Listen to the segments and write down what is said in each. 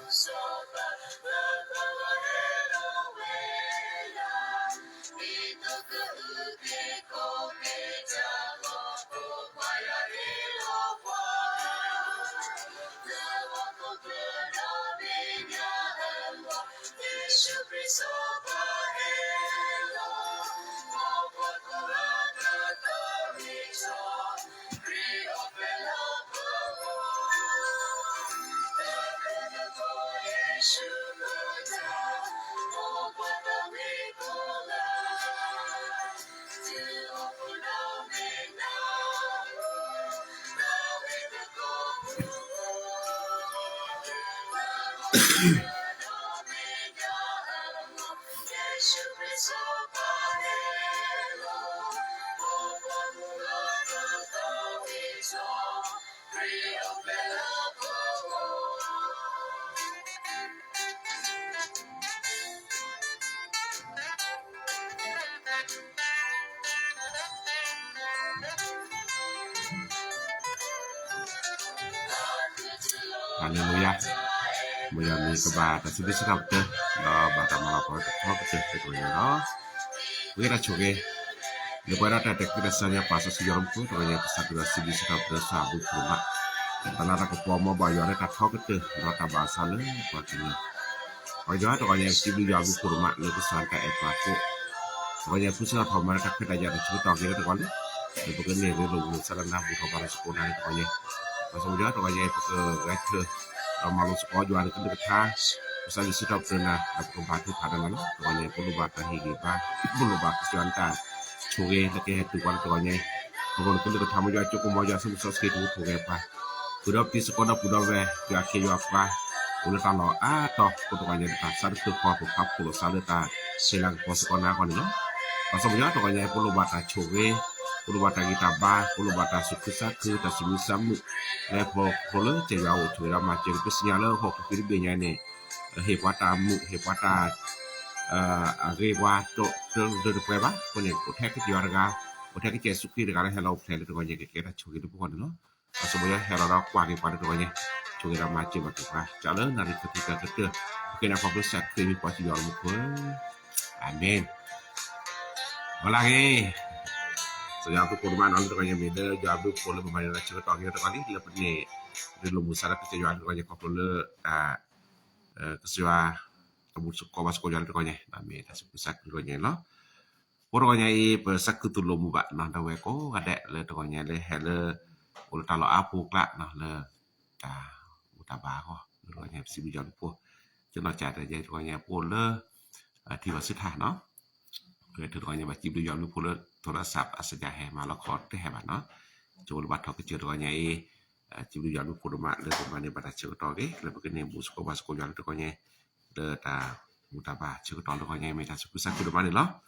ဟါလ့လူယၤ, မ်ယွၤမ့ၢ်ကဘၣ်တၢ်စံးဘျုးစံးထီၣ်ပတြၢၤ, ဒီးဘၣ်တၢ်မၤလၤကပီၤတၢ်ထီကတၢၢ်တကပၤန့ၣ်လီၤ. ပဂ့ၢ်တၢ်ဆိၣ်ဂ့ၤ, လၢပဝဲဒၣ်တၢ်အဲၣ်တၢ်ကွံတၢ်စၢ်ညါပာ်စီဆှံယွၤလၢမူခိၣ် တဂီၤညါ ပစံးဘျုးစံးဘျုးစံးထီၣ်ပတြၢၤစီၤအဘူၣ်ခိၣ်ဒိၣ်မး, တၢ်လၤတၢ်ကပီၤမ့ၢ်ဘၣ်ယွၤလၢတၢ်ထီကတၢၢ် ဒီးတၢ်ဘၣ်အသးလၢပှၤကလုာ် ပှၤကညီတဂီၤညါ စံးဘျုးယွၤအဘူၣ်ခိၣ်ဒိၣ်မးလၢကစၢ်တၢ်အဲၣ်ပှၤကိး တဂီၤညါ ဖုစၢထီၣ်ထီၣ်မၤလၢတၢ်ခွဲးတၢ်ယာ်တၢ်ဆၢကတီၢ်က့ၤလၢတဂီၤလံ, လၢပကန့ၢ်လၢလီၤဘူၣ်လီၤစးလၢနၢ်ဟူထီၣ်ဘၣ်တၢ်စကိးနၤလၢတဂီၤညါ, ပှၤစီၤပယီၤတဂီၤညါ ပကဂဲၤဆၢ ဒီးမၤလိသကိးယွၤန့ၣ်ကလုၢ်ကထါ, ပစံးဘျုးစံးထီၣ်ပတြၢၤနၤ ဒီးပကဘါထုကဖၣ်ဒီးနၤလီၤ. တဂီၤညါပလိၣ်ဘၣ်တၢ်ဟ့ၣ်ဂံၢ်ဘါ, ပလိၣ်ဘၣ်ကစၢ်ယွၤန့ၣ်တၢ်ဆိၣ်ဂ့ၤလၢကဟဲတုၤပှၤလၢတဂီၤညါအံၤ, ပလိၣ်နကလုၢ်ကထါ မ်ယွၤကၠိကိၣ် မ်ယွၤဆိၣ်ဂ့ၤဆိၣ်ဂ့ၤ ကဟဲထုးထီၣ်က့ၤပှၤ ဃုာ်ဒီးပတံၤသကိးဒီးပှၤဒီပုၢ်ဝဲၢ် ယွၤခ့ယွၤပှၤ အိၣ်လၢတၢ်လီၢ်အါတီၤ ကိးတဂီၤညါ တၢ်သးတဖျၢၣ်ဃီ ပဖးဖှိၣ်လိာ်သးလၢတၢ်ဟ့ၣ်လၤကပီၤသကိးနၤအဂီၢ်န့ၣ်လီၤ. ပှၤစီၤပယီၤတဂီၤညါ ပလိၣ်ဘၣ်တၢ်ဆိၣ်ဂ့ၤ, ပလိၣ်ဘၣ်တၢ်ဂံၢ်တၢ်ဘါ, ပလိၣ်ဘၣ်တၢ်သူၣ်ခုသးခု တၢ်သူၣ်မံသးမုာ် လၢပှဲၤလၢကစၢ်ယွၤအိၣ်ဆိၣ်ဂ့ၤဒီးမၤစၢၤ ပသ့ၣ်ညါလၢဟီၣ်ခိၣ်ချၢတဘ့ၣ်ညါန့ၣ် ဟ့ၣ်ပှၤတၢ်မုာ် ဟ့ၣ်ပှၤတၢ် အဂ့ၤပှၤ တလၢတပှဲၤဘၣ်. အဃိန့ၣ် အိၣ်ထဲကစၢ်ယွၤတဂၤ, အိၣ်ထဲကစၢ်ယ့ၣ်ၡူးခရံာ်တဂၤလၢဟဲလီၤအိၣ်ဖျဲၣ်လၢတဂီၤညါ ကကဲတၢ်ဆိၣ်ဂ့ၤလၢပဂီၢ်န့ၣ်လီၤ. ပှၤစီၤပယီၤဟဲလီၤဒီးကွၢ်က့ၤပှၤလၢတဂီၤညါ ဆိၣ်ဂ့ၤဒီးမၤစၢၤဘၣ်က့ၤပှၤ စးလၢနၣ်ရံၣ်ကတၢၢ်ကတၢၢ် ပဃ့နၤခီဖျိကစၢ်ခရံာ်မ့ၢ်ပှၤစံးယွၤလၢမူခိၣ်ဧၢ, အၤမ့ၣ်. ဝဲလၢအဂ့ၤ စီၤယွၤဘျုးဖှိၣ်ဒိၣ်မးနီၤ လၢတဂီၤညါမ့ၢ်လၢယွၤဘျုးဖှိၣ်လၢပမၤန့ၢ်တၢ်ဆၢကတီၢ်က့ၤလၢတဂီၤလံ လၢပန့ၢ် ဒုးလိာ်မုာ်စးလၢကစၢ်ယွၤလၢတဂီၤညါ ခီဖျိလၢတၢ် ကစၢ်ယွၤ တၢ်ဘူၣ်သကိးဘါသကိးယွၤလၢတဂီၤညါ မ့ၢ်တၢ်ဆူးကစၢ်ခရံာ်တဂီၤညါန့ၣ်လီၤ. အဃိတဂီၤညါအံၤ ပသးခုသူၣ်လိာ်မုာ်ဘၣ်နီၤ ဒီးဝဲကိးဂၤဒဲးလၢတဂီၤညါလၢဟဲလၢ အိၣ်လၢတၢ်လီၢ်အါပူၤအကျါနီၤ လၢတၢ်ဘူၣ်တၢ်ဘါအဂီၢ် လၢတဂီၤညါ ပစံးဘျုးယွၤဘျုးဖှိၣ် ကနီၢ်ကၠးတဂၤညါတဂီၤညါ ပအိၣ်လၢ ထံဂီၤဆံးထၣ်နီၤ တဂီၤညါ ဘၣ်စံးဘျုးယွၤဘျုးဖှိၣ်လၢ ထိးရၣ်စး အစၢ်ယၤဟဲမၤလီၤခီတဟဲဘၣ်နီၤ ကၠိလၢဘၣ်ထီၣ်ကစၢၢ်တဂီၤညါအံၤ စံးဘျုးယွၤဘျုးဖှိၣ်ဒိၣ်မးလၢပမၤန့ၢ်ဘၣ်တၢ်ဆၢကတီၢ်အဂ့ၢ် လၢပကန့ၢ်ဘူၣ်သကိးဘါသကိးယွၤလၢတဂီၤညါ လၢတၢ်ဘူၣ်တၢ်ဘါဆၢကတီၢ်လၢတဂီၤညါ မ့ၢ်တၢ်ဆူးကစၢ်ခရံာ်ဒိၣ်မးန့ၣ်လီၤ.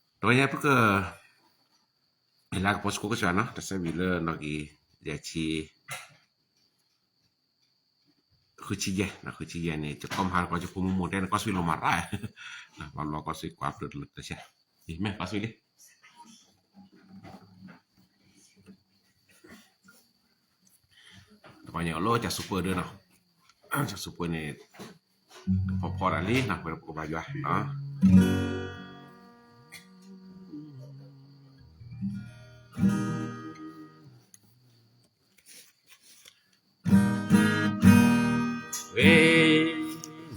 တဂီၤညါပက ဟ့ၣ်လၤကပီၤသကိးကစၢ်ယွၤနီၤ တၢ်ဆၢဝံၤလၢနီၣ်ဂံၢ် ယဲၢ်ဆံ ဃုဆံယဲၢ် ဃုဆံယဲၢ်န့ၣ် ယကီၢ်မဟါတကီၢ် ယဖိမုၣ်မိၢ်တဲန့ၣ် ကီၢ်စံလီၤမၤရၣ် ဘၣ်ဘျီကီၢ်စံကွၢ်ဖျိးတလၢတဆဲ မ့ၢ်ကီၢ်စံလံ တပှၤညါအလီၢ် ကၠၢ်စူပၢၢ်ဒၢနီၤ ကၠၢ်စူပၢၢ်န့ၣ် ဖီဖီတၢ်လံနီၤ ပဝဲပကဘၣ်ယွၤနီၤ ဂ့ၤ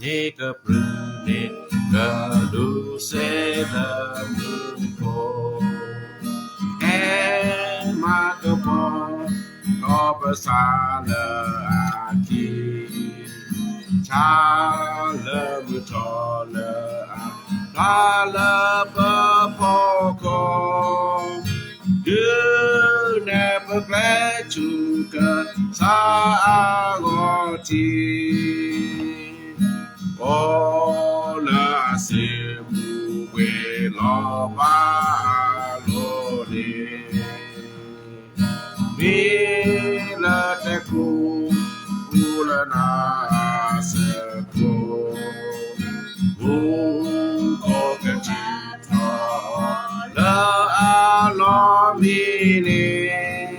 န့ၢ်ကပြုၢ်န့ၢ် ကလူးစ့လၢမူခိၣ်, ဟဲမၤကပီၤ ဒီးပသးလၢအခံ, ဆါလၢမုၢ်ထီၣ်လၢအ ဖျါလၢပဖီခိၣ်, ဒုးနဲၣ်ပကျဲဆူကစၢ်အဂီၢ်ထံး, အိၣ်လၢအစံးမူဝ့ၤလီၤဘၣ်အလိၤန့ၣ် မ့ၢ်လၢတဲာ်ခိၣ် ပူၤလၢနၤအစၢဃိ, မူခိၣ်ကထံၣ်ထီၣ်လၢအလီၢ်မံၤန့ၣ်,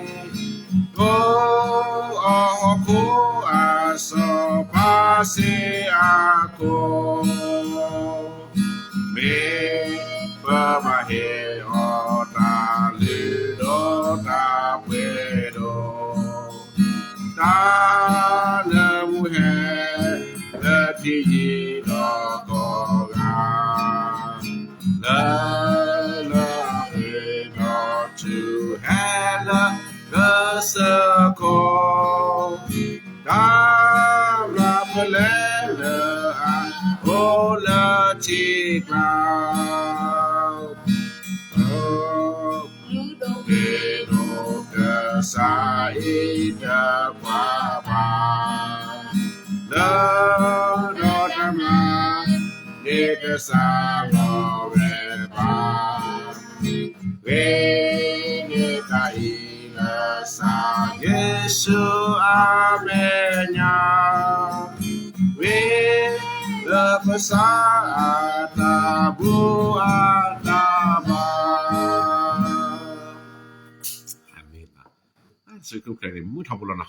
ကိးအီၤဟီၣ်ခိၣ်အစီၤပၤ စ့အခိၣ်, မ့ၢ်ပဘၣ်ဟ့ၣ်အီၤတၢ်လုၢ်ဒီးတၢ်ပှဲၤဒီး တၢ်လၢမူဟဲ လၢထံယံၤဒီးကီၢ်ဂၤ, လၢလၢအဂ့ၤဒီးထူဟဲလၢကစၢၢ်ခိၣ်, တၢ်မျၢ်ဖဲလဲၣ်လၢအအိၣ်လၢထံကျါ ကစၢ်အံၤတကွၢ်ဘၣ်, လၢဒီးတၢ်မၤ န့ၣ်တစၢ်လီၤဝဲဘၣ်, ဂ့ၤန့ၢ်တၢ်အံၤလၢကစၢ်ယ့ၣ်ၡူးအမဲာ်ညါ ဝံၤလၢကစၢ်အတၢ်ဘူအတၢ်ဘါ. အၤမ့ၣ်. စံးကဖျဲးန့ၣ် မုၢ်ထီဘိလီၤနီ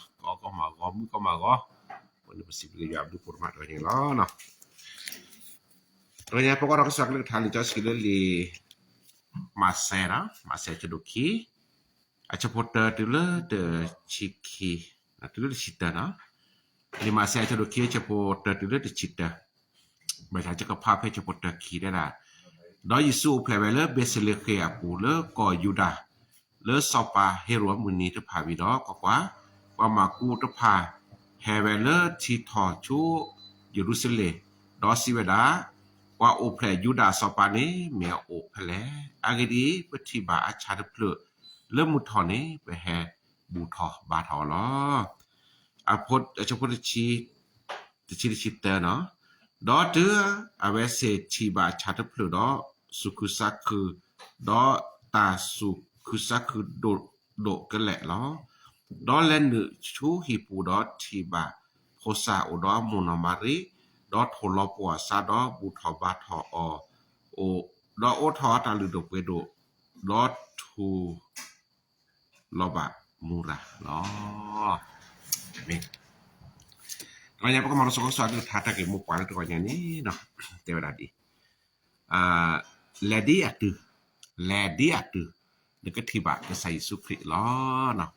ၤ, ကီကီမၤဂီၤ မုၢ်ကီမၤဂီၤ, အဃိန့ၣ် ပစံးဘျုးက့ၤယွၤအဘျုးဖှိၣ်တဖၣ်တဂၤန့ၣ်လီၤ. တဂီၤညါပကကွၢ်ဒီးကစၢ်ကလုၢ်ကထါလံာ်စီဆှံလၢလံာ် မးစဲနီၤ, မးစဲအဆၢဒိၣ်ခံ, အဆၢဖိတၢတုၤလၢတဆံခံ, တုၤလၢတဆံတၢနီၤ. လံာ်မးစဲအဆၢဒိၣ်ခံ အဆၢဖိတၢတုၤလၢတဆံတၢ, ဘၣ်ဆၣ်ယကဖးဖဲအဆၢဖိတၢခံတဲဒၣ်, ဒီးယ့ၣ်ၡူးအိၣ်ဖျဲၣ်ဝဲလၢဘ့းသလ့ဃ့ၣ်အပူၤလၢကီၢ်ယူဒၤ, လၢစီၤပၤဟ့ရိၣ်အမုၢ်နံၤတဖၣ်ဝံၤဒီး ကွၢ်ကွၢ်, ပှၤမၤကူတဖၣ်ဟဲဝဲလၢထံထီၣ်ဆူယရူၤၡလ့ၣ်, ဒီးစံးဝဲဒၣ်, ပှၤအိၣ်ဖျဲၣ်ယူဒၤစီၤပၤန့ၣ်မ့ၢ်အအိၣ်ဖဲလဲၣ်. အဂ့ၢ်ဒ်အံၤ, ပထံၣ်ဘၣ်အဆၣ်တဖျၢၣ်လၢမုၢ်ထီၣ်န့ၣ် ပဟဲဘူၣ်ထီၣ်ဘါထီၣ်အီၤလီၤ. အဆၢဖိတဆံ, တဆံတဆံတၢနီၤ, ဒီးတုၤအဝဲသ့ၣ်ထံၣ်ဘၣ်ဆၣ်တဖျၢၣ်ဒီး စူးခုစးခု, ဒီးတၢ်စူးခုစးခုဒိၣ်ဒိၣ်ကလဲာ်လီၤ. ဒီးလဲၤနုာ်ဆူဟံၣ်ပူၤဒီးထံၣ်ဘၣ်ဖိစၢ်အိၣ်ဒီးအမိၢ်နီၢ်မၤရံ, ဒီးထိၣ်လီၤပှီၢ်အသးဒီးဘူၣ်ထီၣ်ဘါထီၣ်အီၤ, ဒီးအိးထီၣ်အတၢ်လုၢ်ဒိၣ်ပှ့ၤဒိၣ်, ဒီးထူ လီၤဘၣ်မူရၤလီၤ. အၤမ့ၣ်. တဂီၤညါပကမၤလိစီၤကစၢ်ကလုၢ်ကထါတၢ်ဂ့ၢ်မိၢ်ပှၢ်လၢတဂီၤညါန့ၣ်, တဲဝဲဒၣ်ဒ်အံၤ, လဲၤဒ်အတုၤ, လဲၤဒ်အတုၤ, နကထံၣ်ဘၣ်ကစၢ်ယ့ၣ်ၡူးခရံာ်လီၤ.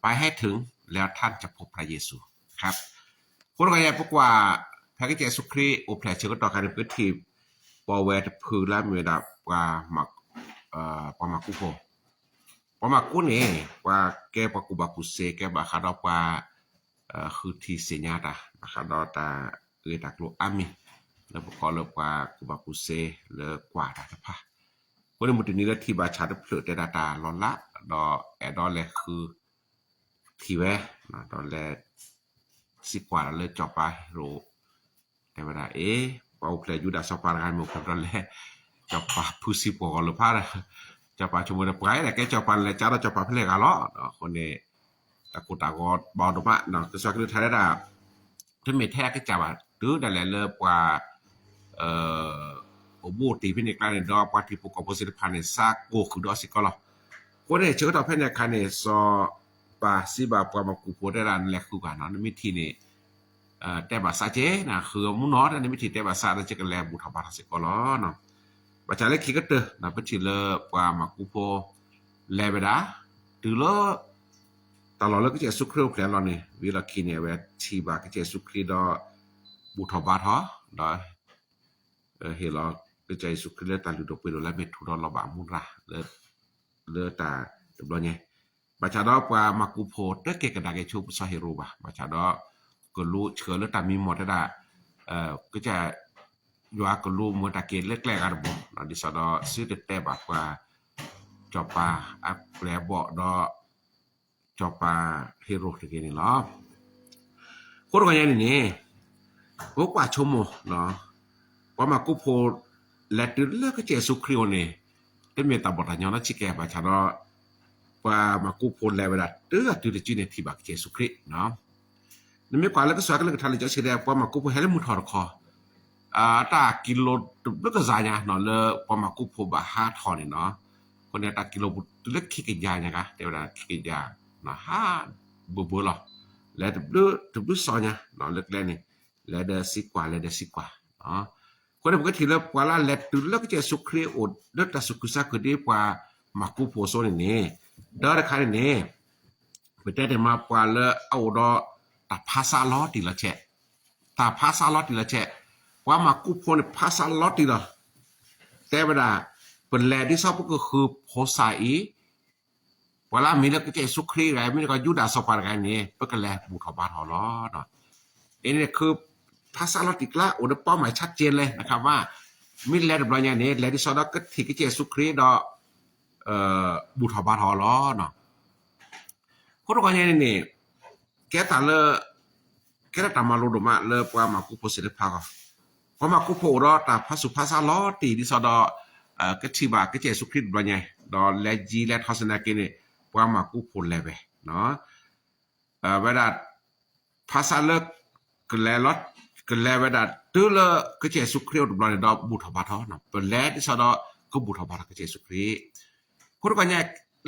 ပှၤဟဲထၢၣ်လဲၤအီၤထါန့ၣ် ကဖိးဖးယ့ၣ်ၡူး, အဃိတဂီၤညါပကွၢ်, ဖဲကစၢ်ယ့ၣ်ၡူးခရံာ်အိၣ်ဖျဲၣ်ဆၢကတီၢ်ခါန့ၣ် ပထံၣ်ပှၤဝဲတဖုလၢအမ့ၢ်ဝဲဒၣ် ပှၤမၤကူဖိ, ပှၤမၤကူန့ၣ် ပှၤကဲပှၤကူၣ်ဘၣ်ကူၣ်သ့ ကဲဘၣ်ဃးဒီးပှၤ ဃုထံသ့ၣ်ညါတၢ် ဘၣ်ဃးဒီးတၢ်ဂ့ၢ်တၢ်ကျိၤအါမံၤ လၢပကိးလၢပှၤကူၣ်ဘၣ်ကူၣ်သ့လၢကွၢ်တၢ်တဖၣ်, အဃိန့ၣ်မုၢ်တနံၤလၢထံၣ်ဘၣ်ဆၣ်တဖျၢၣ်တဲဒၣ်တၢ်လီၤလး ဒီးအဲၣ်ဒိးလဲၤဃုထံၣ်ဝဲ, ဒီးလဲၤ စံးကွၢ်လၢစီၤပၤဟ့ရိၣ် တဲဝဲဒၣ်အံၤ, ပှၤအိၣ်ဖျဲၣ်ယူဒၤစီၤပၤတဂၤမ့ၢ်အိၣ်ဖျဲၣ်ဒီးလဲၤ, စီၤပၤဖုစံပှီၢ်ဂီၤလၢဖးဒီး, စီၤပၤဆိကမိၣ်ဒီးပှၤအံၤဒၣ်ကဲစီၤပၤလဲၤကဒီးစီၤပၤဖဲလဲၣ်ဂၤလီၤ. အဃိန့ၣ် တၢ်ကိၢ်တၢ်ဂီၤဘၣ်ဒိၣ်မး ကစၢ်ကလုၢ်ကထါဒၣ် တမ့ၢ်ထဲအကစၢ်ဘၣ် တုၤဒၣ်လဲာ်လၢပှၤ အိၣ်ဘူးအိၣ်တံၢ်ဖဲန့ၣ်အကျါန့ၣ် ဒီးပှၤထံဖိကီၢ်ဖိသ့ၣ်တဖၣ်န့ၣ် သးကိၢ်ဃုာ်ဒီးစ့ၢ်ကီးလီၤ. အဃိန့ၣ်ဆၢကတီၢ်ဖဲန့ၣ်အခါန့ၣ် စီၤပၤစံးဘၣ်ပှၤမၤကူဖိတဲဒၣ် နလဲၤဃုဘၣ်နီၤ နမ့ၢ်ထံၣ်န့ၣ် တဲဘၣ်သးက့ၤ နဃုမူနီၤ နမ့ၢ်ထံၣ်တဲဘၣ်သးဒီး ယကလဲၤဘူၣ်ထီၣ်ဘါထီၣ်စ့ၢ်ကီးလီၤ. ဘၣ်ဆၣ်လၢခံကတၢၢ် ပထံၣ်လၢပှၤမၤကူဖိ လဲၤဝဲဒၣ် တုၤလၢ တၢ်လီၢ်လၢကစၢ်ယ့ၣ်ၡူးခရံာ်အိၣ်ဖျဲၣ်အလီၢ်န့ၣ် ဝံၤလီၢ်ခံန့ၣ် အဝဲထံၣ်ဘၣ်ကစၢ်ယ့ၣ်ၡူးခရံာ်ဒီး ဘူၣ်ထီၣ်ဘါထီၣ် ဒီး ဟ့ၣ်လီၤကစၢ်ယ့ၣ်ၡူးခရံာ်လၢတၢ်လုၢ်ဒိၣ်ပှ့ၤဒိၣ်လၢအမ့ၢ်ထူဒီးလီၤဘၣ်မူရၤ လၢတၢ်တဘျီညါ, ဘၣ်ဆၣ်ဒီးပှၤမၤကူဖိတကဲကဒါက့ၤဆူပစီၤဟ့ရိၣ်ဘၣ်, ဘၣ်ဆၣ်ဒီး ကလူးဆှၢလၢတၢ်မံမီၢ်တဲဒၣ် ကစၢ်ယွၤကလူးမၢတၢ်က့ၤလၢကျဲအဂၤတဘိ, ဒ်သိးဒီး သုတတဲဘၣ်ပှၤ စီၤပၤအပျဲၢ်အဘီၣ်ဒီး စီၤပၤဟ့ရိၣ်တဂ့ၤန့ၣ်လီၤ. အဃိတဂီၤညါန့ၣ်န့ၣ် ပကွၢ်ဆိကမိၣ် ပှၤမၤကူဖိ လဲၤတုၤလၢကစၢ်ယ့ၣ်ၡူးခရံာ်အအိၣ်န့ၣ် တမ့ၢ်တၢ်ဘီၣ်တၢ်ညီလၢဆံးကဲ ဘၣ်ဆၣ်ဒီး ပှၤမၤကူဖိလဲၤဝဲဒၣ် တုၤအတုၤတစုန့ၣ် ထံၣ်ဘၣ်ကစၢ်ယ့ၣ်ၡူးခရံာ် နမ့ၢ်ကွၢ်လၢကစၢ်ကလုၢ်ကထါလံာ်စီဆှံတဲ ပှၤမၤကူဖိဟဲလၢမုၢ်ထီၣ်တခီ တၢ်ကံလိတဘျုးကစၢ်ညါလၢပှၤမၤကူဖိဘၣ်ဟးထီၣ်န့ၣ်နီၤ, အဃိန့ၣ် တၢ်ကံလိတုၤလၢခံကယၤညါကါ တဲဝဲဒၣ်ခံကယၤ ဟးဘၢဘၢလီၤ, လဲၤတဘျုးတဘျုးစီညါ လၢကျဲန့ၣ်, လဲၤဒီးစံးကွၢ် လဲၤဒီးစံးကွၢ်. အဃိန့ၣ် ပကထံၣ်လၢပှၤလၢအလဲၤတုၤလၢကစၢ်ယ့ၣ်ၡူးခရံာ်အအိၣ်လၢတၢ်သူၣ်ခုသးခုဒ်ပှၤမၢ်ကူဖိအသိးန့ၣ်န့ၣ်, ဒီးတခါန့ၣ်န့ၣ် ပတဲတ့ၢ်မး ပှၤလၢအအိၣ်ဒီးတၢ်ဖးဆါလီၤတံၢ်လီၤဆဲး, တၢ်ဖးဆါလီၤတံၢ်လီၤဆဲး, ပှၤမၢ်ကူဖိန့ၣ် ဖးဆါလီၤတံၢ်လီၤ. တဲဝဲဒၣ်, ပလဲၤဒ်သိးပကဃုဖိစၢ်အံၤ, ပှၤလၢအမံၤလၢကစၢ်ယ့ၣ်ၡူးခရံာ်တဂၤ မ့ၢ်တကီးယူဒၤစီၤပၤတဂၤန့ၣ် ပကလဲၤဘူၣ်ထီၣ်ဘါထီၣ်လီၤ. အံၤန့ၣ် ဖးဆါလီၤတံၢ်ကျါ အိၣ်ဒီးပီမၤဆါကဲလဲၣ် နခါဘၣ်, မ့ၢ်လဲၤတဘျီညါန့ၣ် လဲၤဒ်သိးဒီးကထံၣ်ကစၢ်ယ့ၣ်ၡူးခရံာ်ဒီး ဘူၣ်ထီၣ်ဘါထီၣ်လီၤ. အဃိတဂီၢ်ညါန့ၣ်န့ၣ် ကဲတၢ်လၢ ကဲထီၣ်တၢ်မၤလိဒိၣ်မးလၢပှၤမၢ်ကူဖိသ့ၣ်တဖၣ်အဂီၢ်, ပှၤမၢ်ကူဖိအိၣ်ဒီးတၢ်ဖးဆူၣ်ဖးဆါလီၤတံၢ်ဒ်သိးဒီး ကထံၣ်ဘၣ်ကစၢ်ယ့ၣ်ၡူးခရံာ်တဘျီညါ ဒီးလဲၤယံၤလဲၤထီၣ်သနာ်က့န့ၣ် ပှၤမၢ်ကူဖိလဲၤဝဲ ဝဲဒၣ် ဖးဆါလၢ ကလဲၤလီၤ ကလဲၤဝဲဒၣ်တုၤလၢကစၢ်ယ့ၣ်ၡူးခရံာ်အိၣ်တဘျီန့ၣ်ဒီးဘူၣ်ထီၣ်ဘါထီၣ်, ပလဲၤဒ်သိးဒီးကဘူၣ်ထီၣ်ဘါထီၣ်ကစၢ်ယ့ၣ်ၡူးခရံာ်. အဃိတဂီၢ်ညါ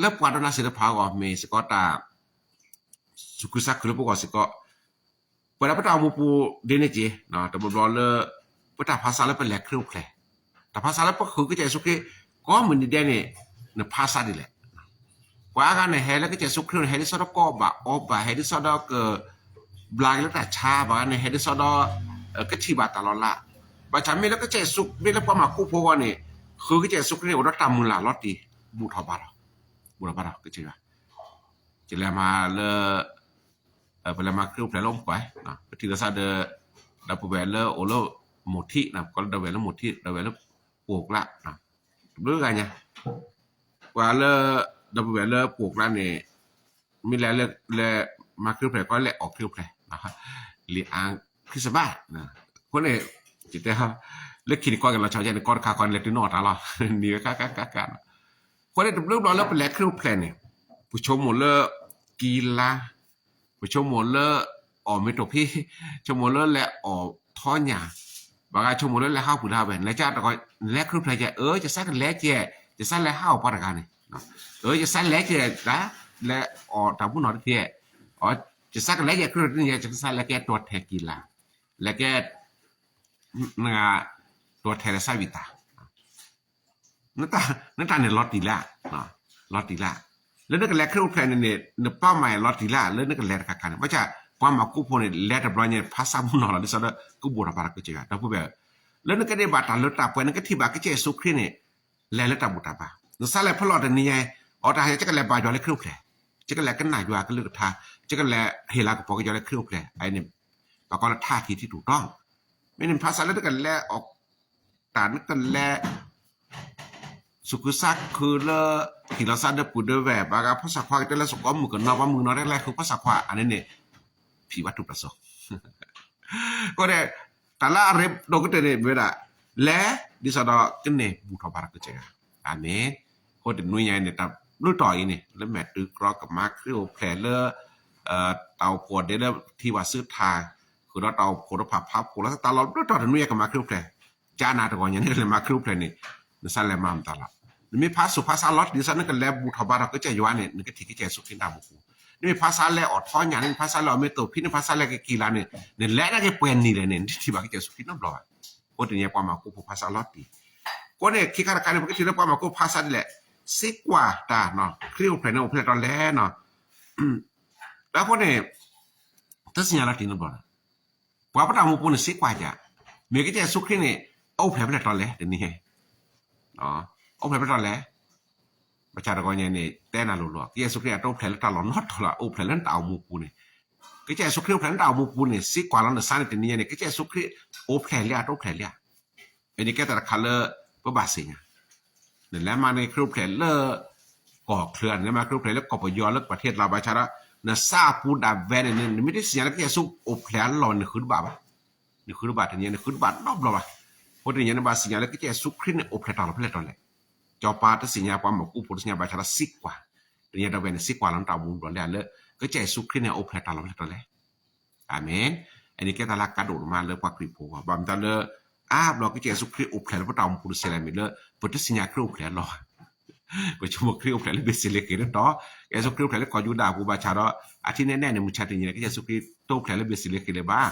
လၢပှၤဒီးနၤသ့ၣ်တဖၣ်အဂီၢ်မ့ၢ်စ့ၢ်ကီးတၢ် သူၣ်ခုသးခုလၢပဂီၢ်စ့ၢ်ကီး, ပဝဲဒၣ်ပတၢ်အိၣ်မူပူၤဒ်န့ၣ်က့ၤ တဘျီဘျီလၢ ပတၢ်ဖးဆါလၢပလဲၤခရံာ်အိၣ်ဖျဲၣ်, တၢ်ဖးဆါလၢပဃုကစၢ်ယ့ၣ်ၡူးခရံာ် ကိးမုၢ်နံၤဒဲးန့ၣ် နဖးဆါဒ်လဲၣ်. ပှၤအါဂၤန့ၣ်ဟဲလၢကစၢ်ယ့ၣ်ၡူးခရံာ်န့ၣ် ဟဲဒ်သိးဒီးကအီၣ်ဘၣ်အီဘၣ် ဟဲဒ်သိးဒီးက ဘျါက့ၤလၢတၢ်ဆါ, ပှၤဂၤန့ၣ်ဟဲဒ်သိးဒီး ကထံၣ်ဘၣ်တၢ်လီၤလး, ဘၣ်ဆၣ်မ့ၢ်လၢကစၢ်ယ့ၣ်ၡူး မ့ၢ်လၢပှၤမၢ်ကူဖိအဂီၢ်န့ၣ် ဃုကစၢ်ယ့ၣ်ၡူးခရံာ်န့ၣ် အိၣ်ဒီးတၢ်မုၢ်လၢ်လီၤတံၢ် ဘူၣ်ထီၣ်ဘါထီၣ်, ဘူၣ်ထီၣ်ဘါထီၣ်ကစၢ်ယွၤ ကလဲၤမၤလၢ ပလဲၤမၤခရံာ်အိၣ်ဖျဲၣ်လၢအိၣ်မူကွၢ်, ပထံၣ်လိာ်သးဒီး ဒီပုၢ်ဝဲၢ်လၢအိၣ်လၢမိၢ်ထံး, ပကိးလၢဒီပုၢ်ဝဲၢ်လၢမိၢ်ထံး ဒီပုၢ်ဝဲၢ်လၢပှိၢ်ကျါ, တဘျုးဂၤညါ, ပှၤလၢ ဒီပုၢ်ဝဲၢ်လၢပှိၢ်ကျါန့ၣ် မ့ၢ်လဲၤလၢ လဲၤမၤခရံာ်အိၣ်ဖျဲၣ် ကီးလဲၤအီၣ်ခရံာ်အိၣ်ဖျဲၣ် လံာ်အါ ခရံာ်စဘး, အဃိန့ၣ် ယတဲ လၢခံန့ၣ်ကီးက့ၤလီၤဆီန့ၣ် ကီးတခါခီန့ၣ် လဲၤတုၤနီၣ်အီၣ်တၢ်လီၤ နံၤဝဲကကကက, အဃိန့ၣ် တဘျုးဘျီလၢပလဲၤခရံာ်အိၣ်ဖျဲၣ်န့ၣ် ပဆိကမိၣ်လၢ ကံလါ, ပဆိကမိၣ်လၢ အီၣ်မ့ၤတိၢ်ဖံ, ဆိကမိၣ်လၢလဲၤအီၣ်ထီညၣ်, ဘၣ်ဂၤဆိကမိၣ်လၢလဲၤဟးပုၢ်လၢဟးဝဲၢ်, နလဲၤကတဂီၤ နလဲၤခရံာ်အိၣ်ဖျဲၣ်ကဲ အၢ ယစးကလဲၤကဲ, ယစးလဲၤဟးအီၣ်ပှၤတဂၤန့ၣ်, အၢ ယစးလဲၤကဲ လဲၤအီၣ်တၢ်မူနီၢ်တထံၣ်, အၢ ယစးကလဲၤကဲခရံာ်န့ၣ် ယစးလဲၤကဲတီၤထဲးကံလါ, လဲၤကဲ နဂၤ တီၤထဲးလၢစးဝံၣ်တၢ် နတၢ်န့ၣ်လီၤတံၢ်လၢ, လီၤတံၢ်လၢ, လၢနကလဲၤခရံာ်အိၣ်ဖျဲၣ်န့ၣ်န့ၣ် နပာ်မၤလီၤတံၢ်လၢ လၢနကလဲၤတခါခါန့ၣ်, ဘၣ်ဆၣ် ပှၤမၢ်ကူဖိန့ၣ် လဲၤတဘျီညါ ဖးဆါမူနီၢ်လီၤ ဒ်သိးဒီး ကဘူၣ်ထီၣ်ဘါထီၣ်ကစၢ်ယွၤ ဒီပုၢ်ဝဲၢ်, လၢနကန့ၢ်ဘၣ်တၢ်လၢတၢ်ပှဲၤ နကထံၣ်ဘၣ်ကစၢ်ယ့ၣ်ၡူးခရံာ်န့ၣ် လဲၤလၢတၢ်ဘူၣ်တၢ်ဘါ, နစးလဲၤဖဲလဲၣ်တနံၤညါ, အီၤတၢ်ဟဲ ယကလဲၤဘါယွၤလၢခရံာ်အိၣ်ဖျဲၣ်, ယကလဲၤကနၣ်ယွၤကလုၢ်ကထါ, ယကလဲၤဟ့ၣ်လၤကပီၤက့ၤယွၤလၢခရံာ်အိၣ်ဖျဲၣ်, အန့ၣ် ဘၣ်ကီးလၢထါထံထံတူၢ်တီ, မ့ၢ်နဖးဆါလၢနကလဲၤအီၣ်တၢ် နကလဲၤ သူၣ်ခုသးခုလၢ ထံၣ်လိာ်သးဒီးပုၢ်ဒီးဝဲၢ်, ဘၣ်ဂၤဖီၣ်ဆၣ်ခွါကတဲလၢသကိးမုၣ်ကနီၤ ပှၤမုၣ်ကနီၤတဲလၢဃုဖီၣ်ဆၣ်ခွါ အန့ၣ်န့ၣ် ဖံးဘၣ်ထူၣ်ဖျဲးစိ, အဃိန့ၣ် တၢ်လၢအရ့ဒိၣ်ကတၢၢ်န့ၣ် မ့ၢ်ဝဲဒၣ် လဲၤ ဒ်သိးဒီးကန့ၢ်ဘူၣ်ထီၣ်ဘါထီၣ်ကစၢ်ယွၤ, အၤမ့ၣ်, အဃိတနွံညါအံၤန့ၣ် တၢ်ဘျုးတီၤအံၤန့ၣ် လၢမဲာ်တုၤကြီကမၤခရံာ်အိၣ်ဖျဲၣ်လၢ တၢ်အိၣ်ဖှိၣ်ဒဲလၢထံဝၣ်စုထၢ်, ဃုာ်ဒီးတၢ်အိၣ်ဖှိၣ်ဒီးဖးဖးဖှိၣ်လီၤ တၢ်လီၤဘျုးတီၤတနွံညါကမၤခရံာ်အိၣ်ဖျဲၣ်, ကနၤတဂီၤညါန့ၣ် ကလဲၤမၤခရံာ်အိၣ်ဖျဲၣ်န့ၣ် နစးလဲၤမၤမတၤလီၤ, နမ့ၢ်ဖးဆူၣ်ဖးဆါလီၤတံၢ် ဒ်သိးနကလဲၤဘူၣ်ထီၣ်ဘါထီၣ်ကစၢ်ယွၤန့ၣ် နကထံၣ်ကစၢ်ယ့ၣ်ၡူးခရံာ်တၢ်မူပူၤ, နမ့ၢ်ဖးဆါလဲၤအီၣ်ထီညၣ်န့ၣ် နဖးဆါလဲၤအီၣ်မ့ၤတိၢ်ဖံ နဖးဆါလဲၤက့ၤကံလါန့ၣ် နလဲၤဒၣ်က့ၤပှဲၤနံၤလဲၣ်န့ၣ် နတထံၣ်ဘၣ်ကစၢ်ယ့ၣ်ၡူးခရံာ်နီတဘျီဘၣ်, အဃိတနံၤညါပှၤမၢ်ကူဖိဖးဆါလီၤတံၢ်, အဃိန့ၣ်ခံခါတခါန့ၣ် ပကထံၣ်လၢပှၤမၢ်ကူဖိဖးဆါဒ်လဲၣ်, စံးကွၢ်တၢ် ခရံာ်အိၣ်ဖျဲၣ်န့ၣ်အိၣ်ဖျဲၣ်တီလဲၣ်နီၤ, ဒီးအဃိန့ၣ် တသ့ၣ်ညါလီၤတံၢ်နီတဘျီဘၣ်, ပှၤပတၢ်မူပူၤန့ၣ် စံးကွၢ်ယၤ, မ့ၢ်ကစၢ်ယ့ၣ်ၡူးခရံာ်န့ၣ် အိၣ်ဖျဲၣ်ဖဲလဲၣ်တီလဲၣ်တနံၤဟဲ, အိၣ်ဖျဲၣ်ဖဲလဲၣ်တီလဲၣ်, ဘၣ်ဆၣ်တဂီၤညါန့ၣ် တဲနၤလိၤလိၤ ကစၢ်ယ့ၣ်ၡူးခရံာ်အတအိၣ်ဖျဲၣ်လၢတၢ်လီၢ်နီတလီၢ် အိၣ်ဖျဲၣ်လၢနတၢ်အိၣ်မူပူၤန့ၣ်, ကစၢ်ယ့ၣ်ၡူးခရံာ်အိၣ်ဖျဲၣ်လၢနတၢ်အိၣ်မူပူၤန့ၣ် စံးကွၢ်လီၤနသးန့ၣ်တနံၤညါန့ၣ် ကစၢ်ယ့ၣ်ၡူးခရံာ်အိၣ်ဖျဲၣ်လံဧါ တအိၣ်ဖျဲၣ်လံဧါ, အန့ၣ်ကဲတၢ်တခါလၢ ပဘၣ်သ့ၣ်ညါ နလဲၤမၤန့ၢ်ခရံာ်အိၣ်ဖျဲၣ်လၢ ကီၢ်ချၢ နလဲၤမၤခရံာ်အိၣ်ဖျဲၣ်လၢကီၢ်ပယီၤလၢပှၤထံတလါဘၣ်ဆၣ်ဒီး နသးအပူၤဒၣ်ဝဲန့ၣ် နမ့ၢ်တသ့ၣ်ညါလၢကစၢ်ယ့ၣ်ၡူးအိၣ်ဖျဲၣ်အလီၢ် နဃုတဘၣ်ဘၣ်, နဃုတဘၣ်တနံၤညါ နဃုတဘၣ်နီတဘျီဘၣ်, အဃိတနံၤညါန့ၣ် ဘၣ်သ့ၣ်ညါလၢကစၢ်ယ့ၣ်ၡူးခရံာ်န့ၣ် အိၣ်ဖျဲၣ်တၢ်လီၢ်ဖဲလဲၣ်တီလဲၣ်, စီၤပၤတသ့ၣ်ညါ ပှၤမၢ်ကူဖိတသ့ၣ်ညါဘၣ်ဆၣ်ဒီးစံးကွၢ်, တနံၤညါဒီးဝဲန့ၣ် စံးကွၢ်လီၤနတၢ်အိၣ်မူတဘျီလၢ ကစၢ်ယ့ၣ်ၡူးခရံာ်န့ၣ် အိၣ်ဖျဲၣ်တၢ်လီၢ်ဖဲလဲၣ်တီလဲၣ် အၤမ့ၣ်, အန့ၣ်ကဲတၢ်လၢအကါဒိၣ်မးလၢပှၤခရံာ်ဖိအဂီၢ် ဘၣ်မတၤလၢ အါဘျီကစၢ်ယ့ၣ်ၡူးခရံာ်အိၣ်ဖျဲၣ်လၢပတၢ်အိၣ်မူပူၤတစဲးလၢမ့ၢ်လၢ ပတသ့ၣ်ညါခရံာ်အိၣ်ဖျဲၣ်အလီၢ်, ပဆိကမိၣ်ခရံာ်အိၣ်ဖျဲၣ်လၢဘ့းသ့လ့ဃ့ၣ်လၢတီ, ကစၢ်ယ့ၣ်ၡူးခရံာ်အိၣ်ဖျဲၣ်လၢကီၢ်ယူဒၤအပူၤဘၣ်ဆၣ်ဒီး အထံၣ်နဲၣ်နဲၣ်န့ၣ် မုၢ်ဆါတနံၤန့ၣ် ကစၢ်ယ့ၣ်ၡူးခရံာ်တအိၣ်ဖျဲၣ်လၢဘ့းသ့လ့ဃ့ၣ်လၢၤဘၣ်,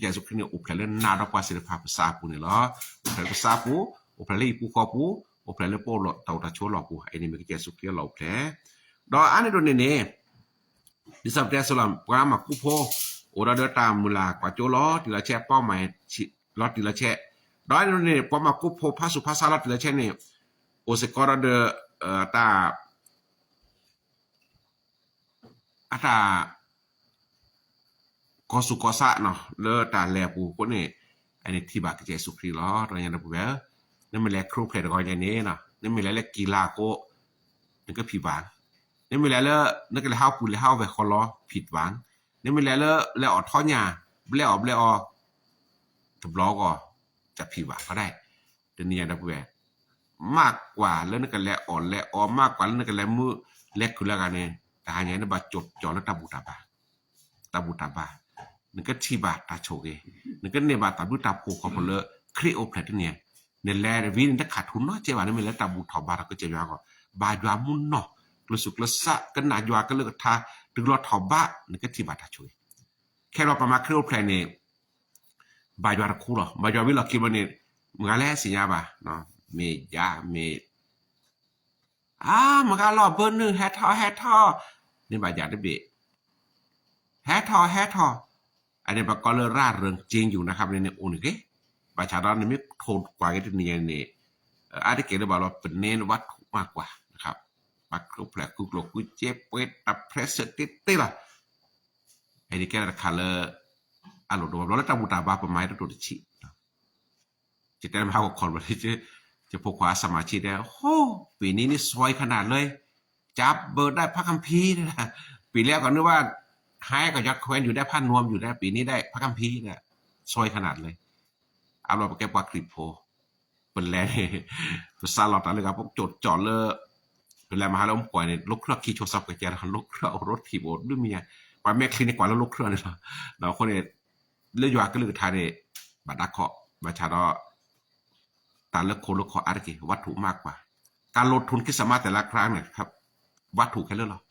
ကစၢ်ယ့ၣ်ၡူးခရံာ်န့ၣ် အိၣ်ဖျဲၣ်လၢနၤဒီးပှၤသ့ၣ်တဖၣ်ပသးအပူၤန့ၣ်လီၤ. အိၣ်ဖျဲၣ်လၢပသးအပူၤ, အိၣ်ဖျဲၣ်လၢဟံၣ်ပူၤဃီပူၤ, အိၣ်ဖျဲၣ်လၢပအိၣ်လီၤတၢ်အိၣ်တၢ်ဆိးလီၢ်ပူၤ, အအံၤန့ၣ်မ့ၢ်ကစၢ်ယ့ၣ်ၡူးခရံာ်အလီၢ်အိၣ်ဖျဲၣ်. ဒီးအါန့ၣ်ဒိၣ်န့ၣ်န့ၣ် ဒ်သိးပတဲအသိးလီၤ ပှၤမၤကူဖိ အိၣ်ဒီးဒီးတၢ်မုၢ်လၢ်ကွၢ်စိလီၤတံၢ်လီၤဆဲး ပီၢ်မၤလီၤတံၢ်လီၤဆဲး, ဒီးအါန့ၣ်ဒိၣ်န့ၣ် ပှၤမၤကူဖိဖးဆူၣ်ဖးဆါလီၤတံၢ်လီၤဆဲးန့ၣ် အိၣ်စ့ၢ်ကီးဒီးဒီး တၢ် အတၢ် ကီၤဆူၣ်ကီၤဆါနီၤ လၢတၢ်လဲၤအပူၤအဃိန့ၣ် အန့ၣ်ထံၣ်ဘၣ်ကစၢ်ယ့ၣ်ၡူးခရံာ်လီၤ. တဂီၤညါဒီပုၢ်ဝဲၢ်ဧၢ, နမ့ၢ်လဲၤခရံာ်အိၣ်ဖျဲၣ်တဂီၤညါန့ၣ်နီၤ နမ့ၢ်လဲၤလၢကံၤလၤအဃိ နကဖံးဘၣ်, နမ့ၢ်လဲၤလၢ နကလဲၤဟးပူၤလဲၤဟးဝဲၢ်ဃီလီၤ ဖံးတဘၣ်, နမ့ၢ်လဲၤလၢ လဲၤအီၣ်ထီညၣ် ဘျဲအီၣ်ဘျဲအီ တဘျီဂီၢ် တဖံးဘၣ်ဃီဒၣ်, တနံၤညါဒီပုၢ်ဝဲၢ် မးကွၢ်လၢနကလဲၤအီၣ်လဲၤအီ မးကွၢ်လၢနကလဲၤမုာ်လဲၤခုၣ်လၢဂၤန့ၣ် တဟါညါနဘၣ်ကၠိၣ်ကၠီၣ်လၢတၢ်ဘူၣ်တၢ်ဘါ တၢ်ဘူၣ်တၢ်ဘါ, နကထံၣ်ဘၣ်တၢ်ဆိၣ်ဂ့ၤ, နကန့ၢ်ဘၣ်တၢ်ဘျုးတၢ်ဖှိၣ်ခီဖျိလၢ ခရံာ်အိၣ်ဖျဲၣ်တနံၤညါ, နလဲၤတဝံၤန့ၣ် နတခးထူၣ်နီတစဲးဘၣ် နမ့ၢ်လဲၤလၢတၢ်ဘူၣ်ထီၣ်ဘါထီၣ်ကစၢ်ယွၤအဂီၢ်, ဘါယွၤမုၢ်နီၢ်, ကျိၣ်စူၣ်ကျိၣ်စး ကနၣ်ယွၤကလုၢ်ကထါ တုၤလီၤထီၣ်ဘါ နကထံၣ်ဘၣ်တၢ်ဆိၣ်ဂ့ၤ, ခဲဘျီပှၤမၤခရံာ်အိၣ်ဖျဲၣ်န့ၣ် ဘါယွၤတခူလီၤ, ဘါယွၤဝံၤလီၢ်ခံဘျီန့ၣ် မတၤဂၤလဲၣ်သ့ၣ်ညါဘၣ်, မ့ၢ်ယၤမ့ၢ် အါ မတၤဂၤလီၤဘၢနုာ် ဟဲထီၣ်ဟဲထီၣ်, န့ၣ်ဘၣ်ယၤတဘ့ၣ်, ဟဲထီၣ်ဟဲထီၣ်, အန့ၣ်ပှၤကိးလၢရၤရၢၣ်ကၠ့ယူၤနခါန့ၣ်န့ၣ် အိၣ်န့ၣ်ဂ့ၤ, ဘၣ်ဆၣ်ဒီးနမ့ၢ်ထိၣ်ကွၢ်က့ၤတနံၤညါန့ၣ် အါတက့ၢ်လၢဘၣ်လီၤ ပန့ၢ်ဝးထူၣ်မးကွၢ်နခါ, ပှၤခရံာ်အိၣ်ဖျဲၣ်ဃုကျိၤဃုစ့ပှဲၤတၢ်ဖျဲးစၢးတ့ၢ်တ့ၢ်လီၤ, အန့ၣ်ကဲတၢ်တခါလၢ အလိၣ်ဒိၣ်ဘၣ်ဘျီလၢတၢ်ဘူၣ်တၢ်ဘါပမၤတဒိၣ်တဆံး ယတဲမဟါကခီဘျီ ယဖိခွါအစမၤဆံတဲ ဟိ ปีนี้นี่ซวยขนาดเลย จับเบอร์ได้พระคัมภีร์ ปีแรกก็นึกว่าให้กับยอดแคว้นอยู่ได้พระนวมอยู่นะ ปีนี้ได้พระคัมภีร์นะ ซวยขนาดเลย အဘျီပကဲပှၤခရံာ်ဖိ ပလဲၤန့ၣ် ပစးလီၤတၢ်လၢဂၤ ပကၠိၣ်ကၠီၣ်လၢ ပလဲၤမဟါလၢအိၣ်ကွၢ်န့ၣ် လိၣ်ခရၢၣ်ခံဆိးစၢ်ပကဲဒီး လိၣ်ခရၢၣ်အိၣ်ရိထံၣ်အိၣ်ဒုမံၤညါ ပှၤမဲာ်ချံန့ၣ်ကွၢ်လၢလိၣ်ခရၢၣ်န့ၣ်လီၤ, ဒီးအဃိန့ၣ် လၢယွၤကလုၢ်ကထါန့ၣ် ဘၣ်ဒါခီ ဘၣ်ဆၣ်ဒီး တၢ်လၢခိၣ်လၢခီအါတက့ၢ် ဝးထူၣ်မးကွၢ်, การลงทุนคริสต์มาสแต่ละครั้งเนี่ยครับ ဝးထူၣ်ခဲလၢာ်လီၤ,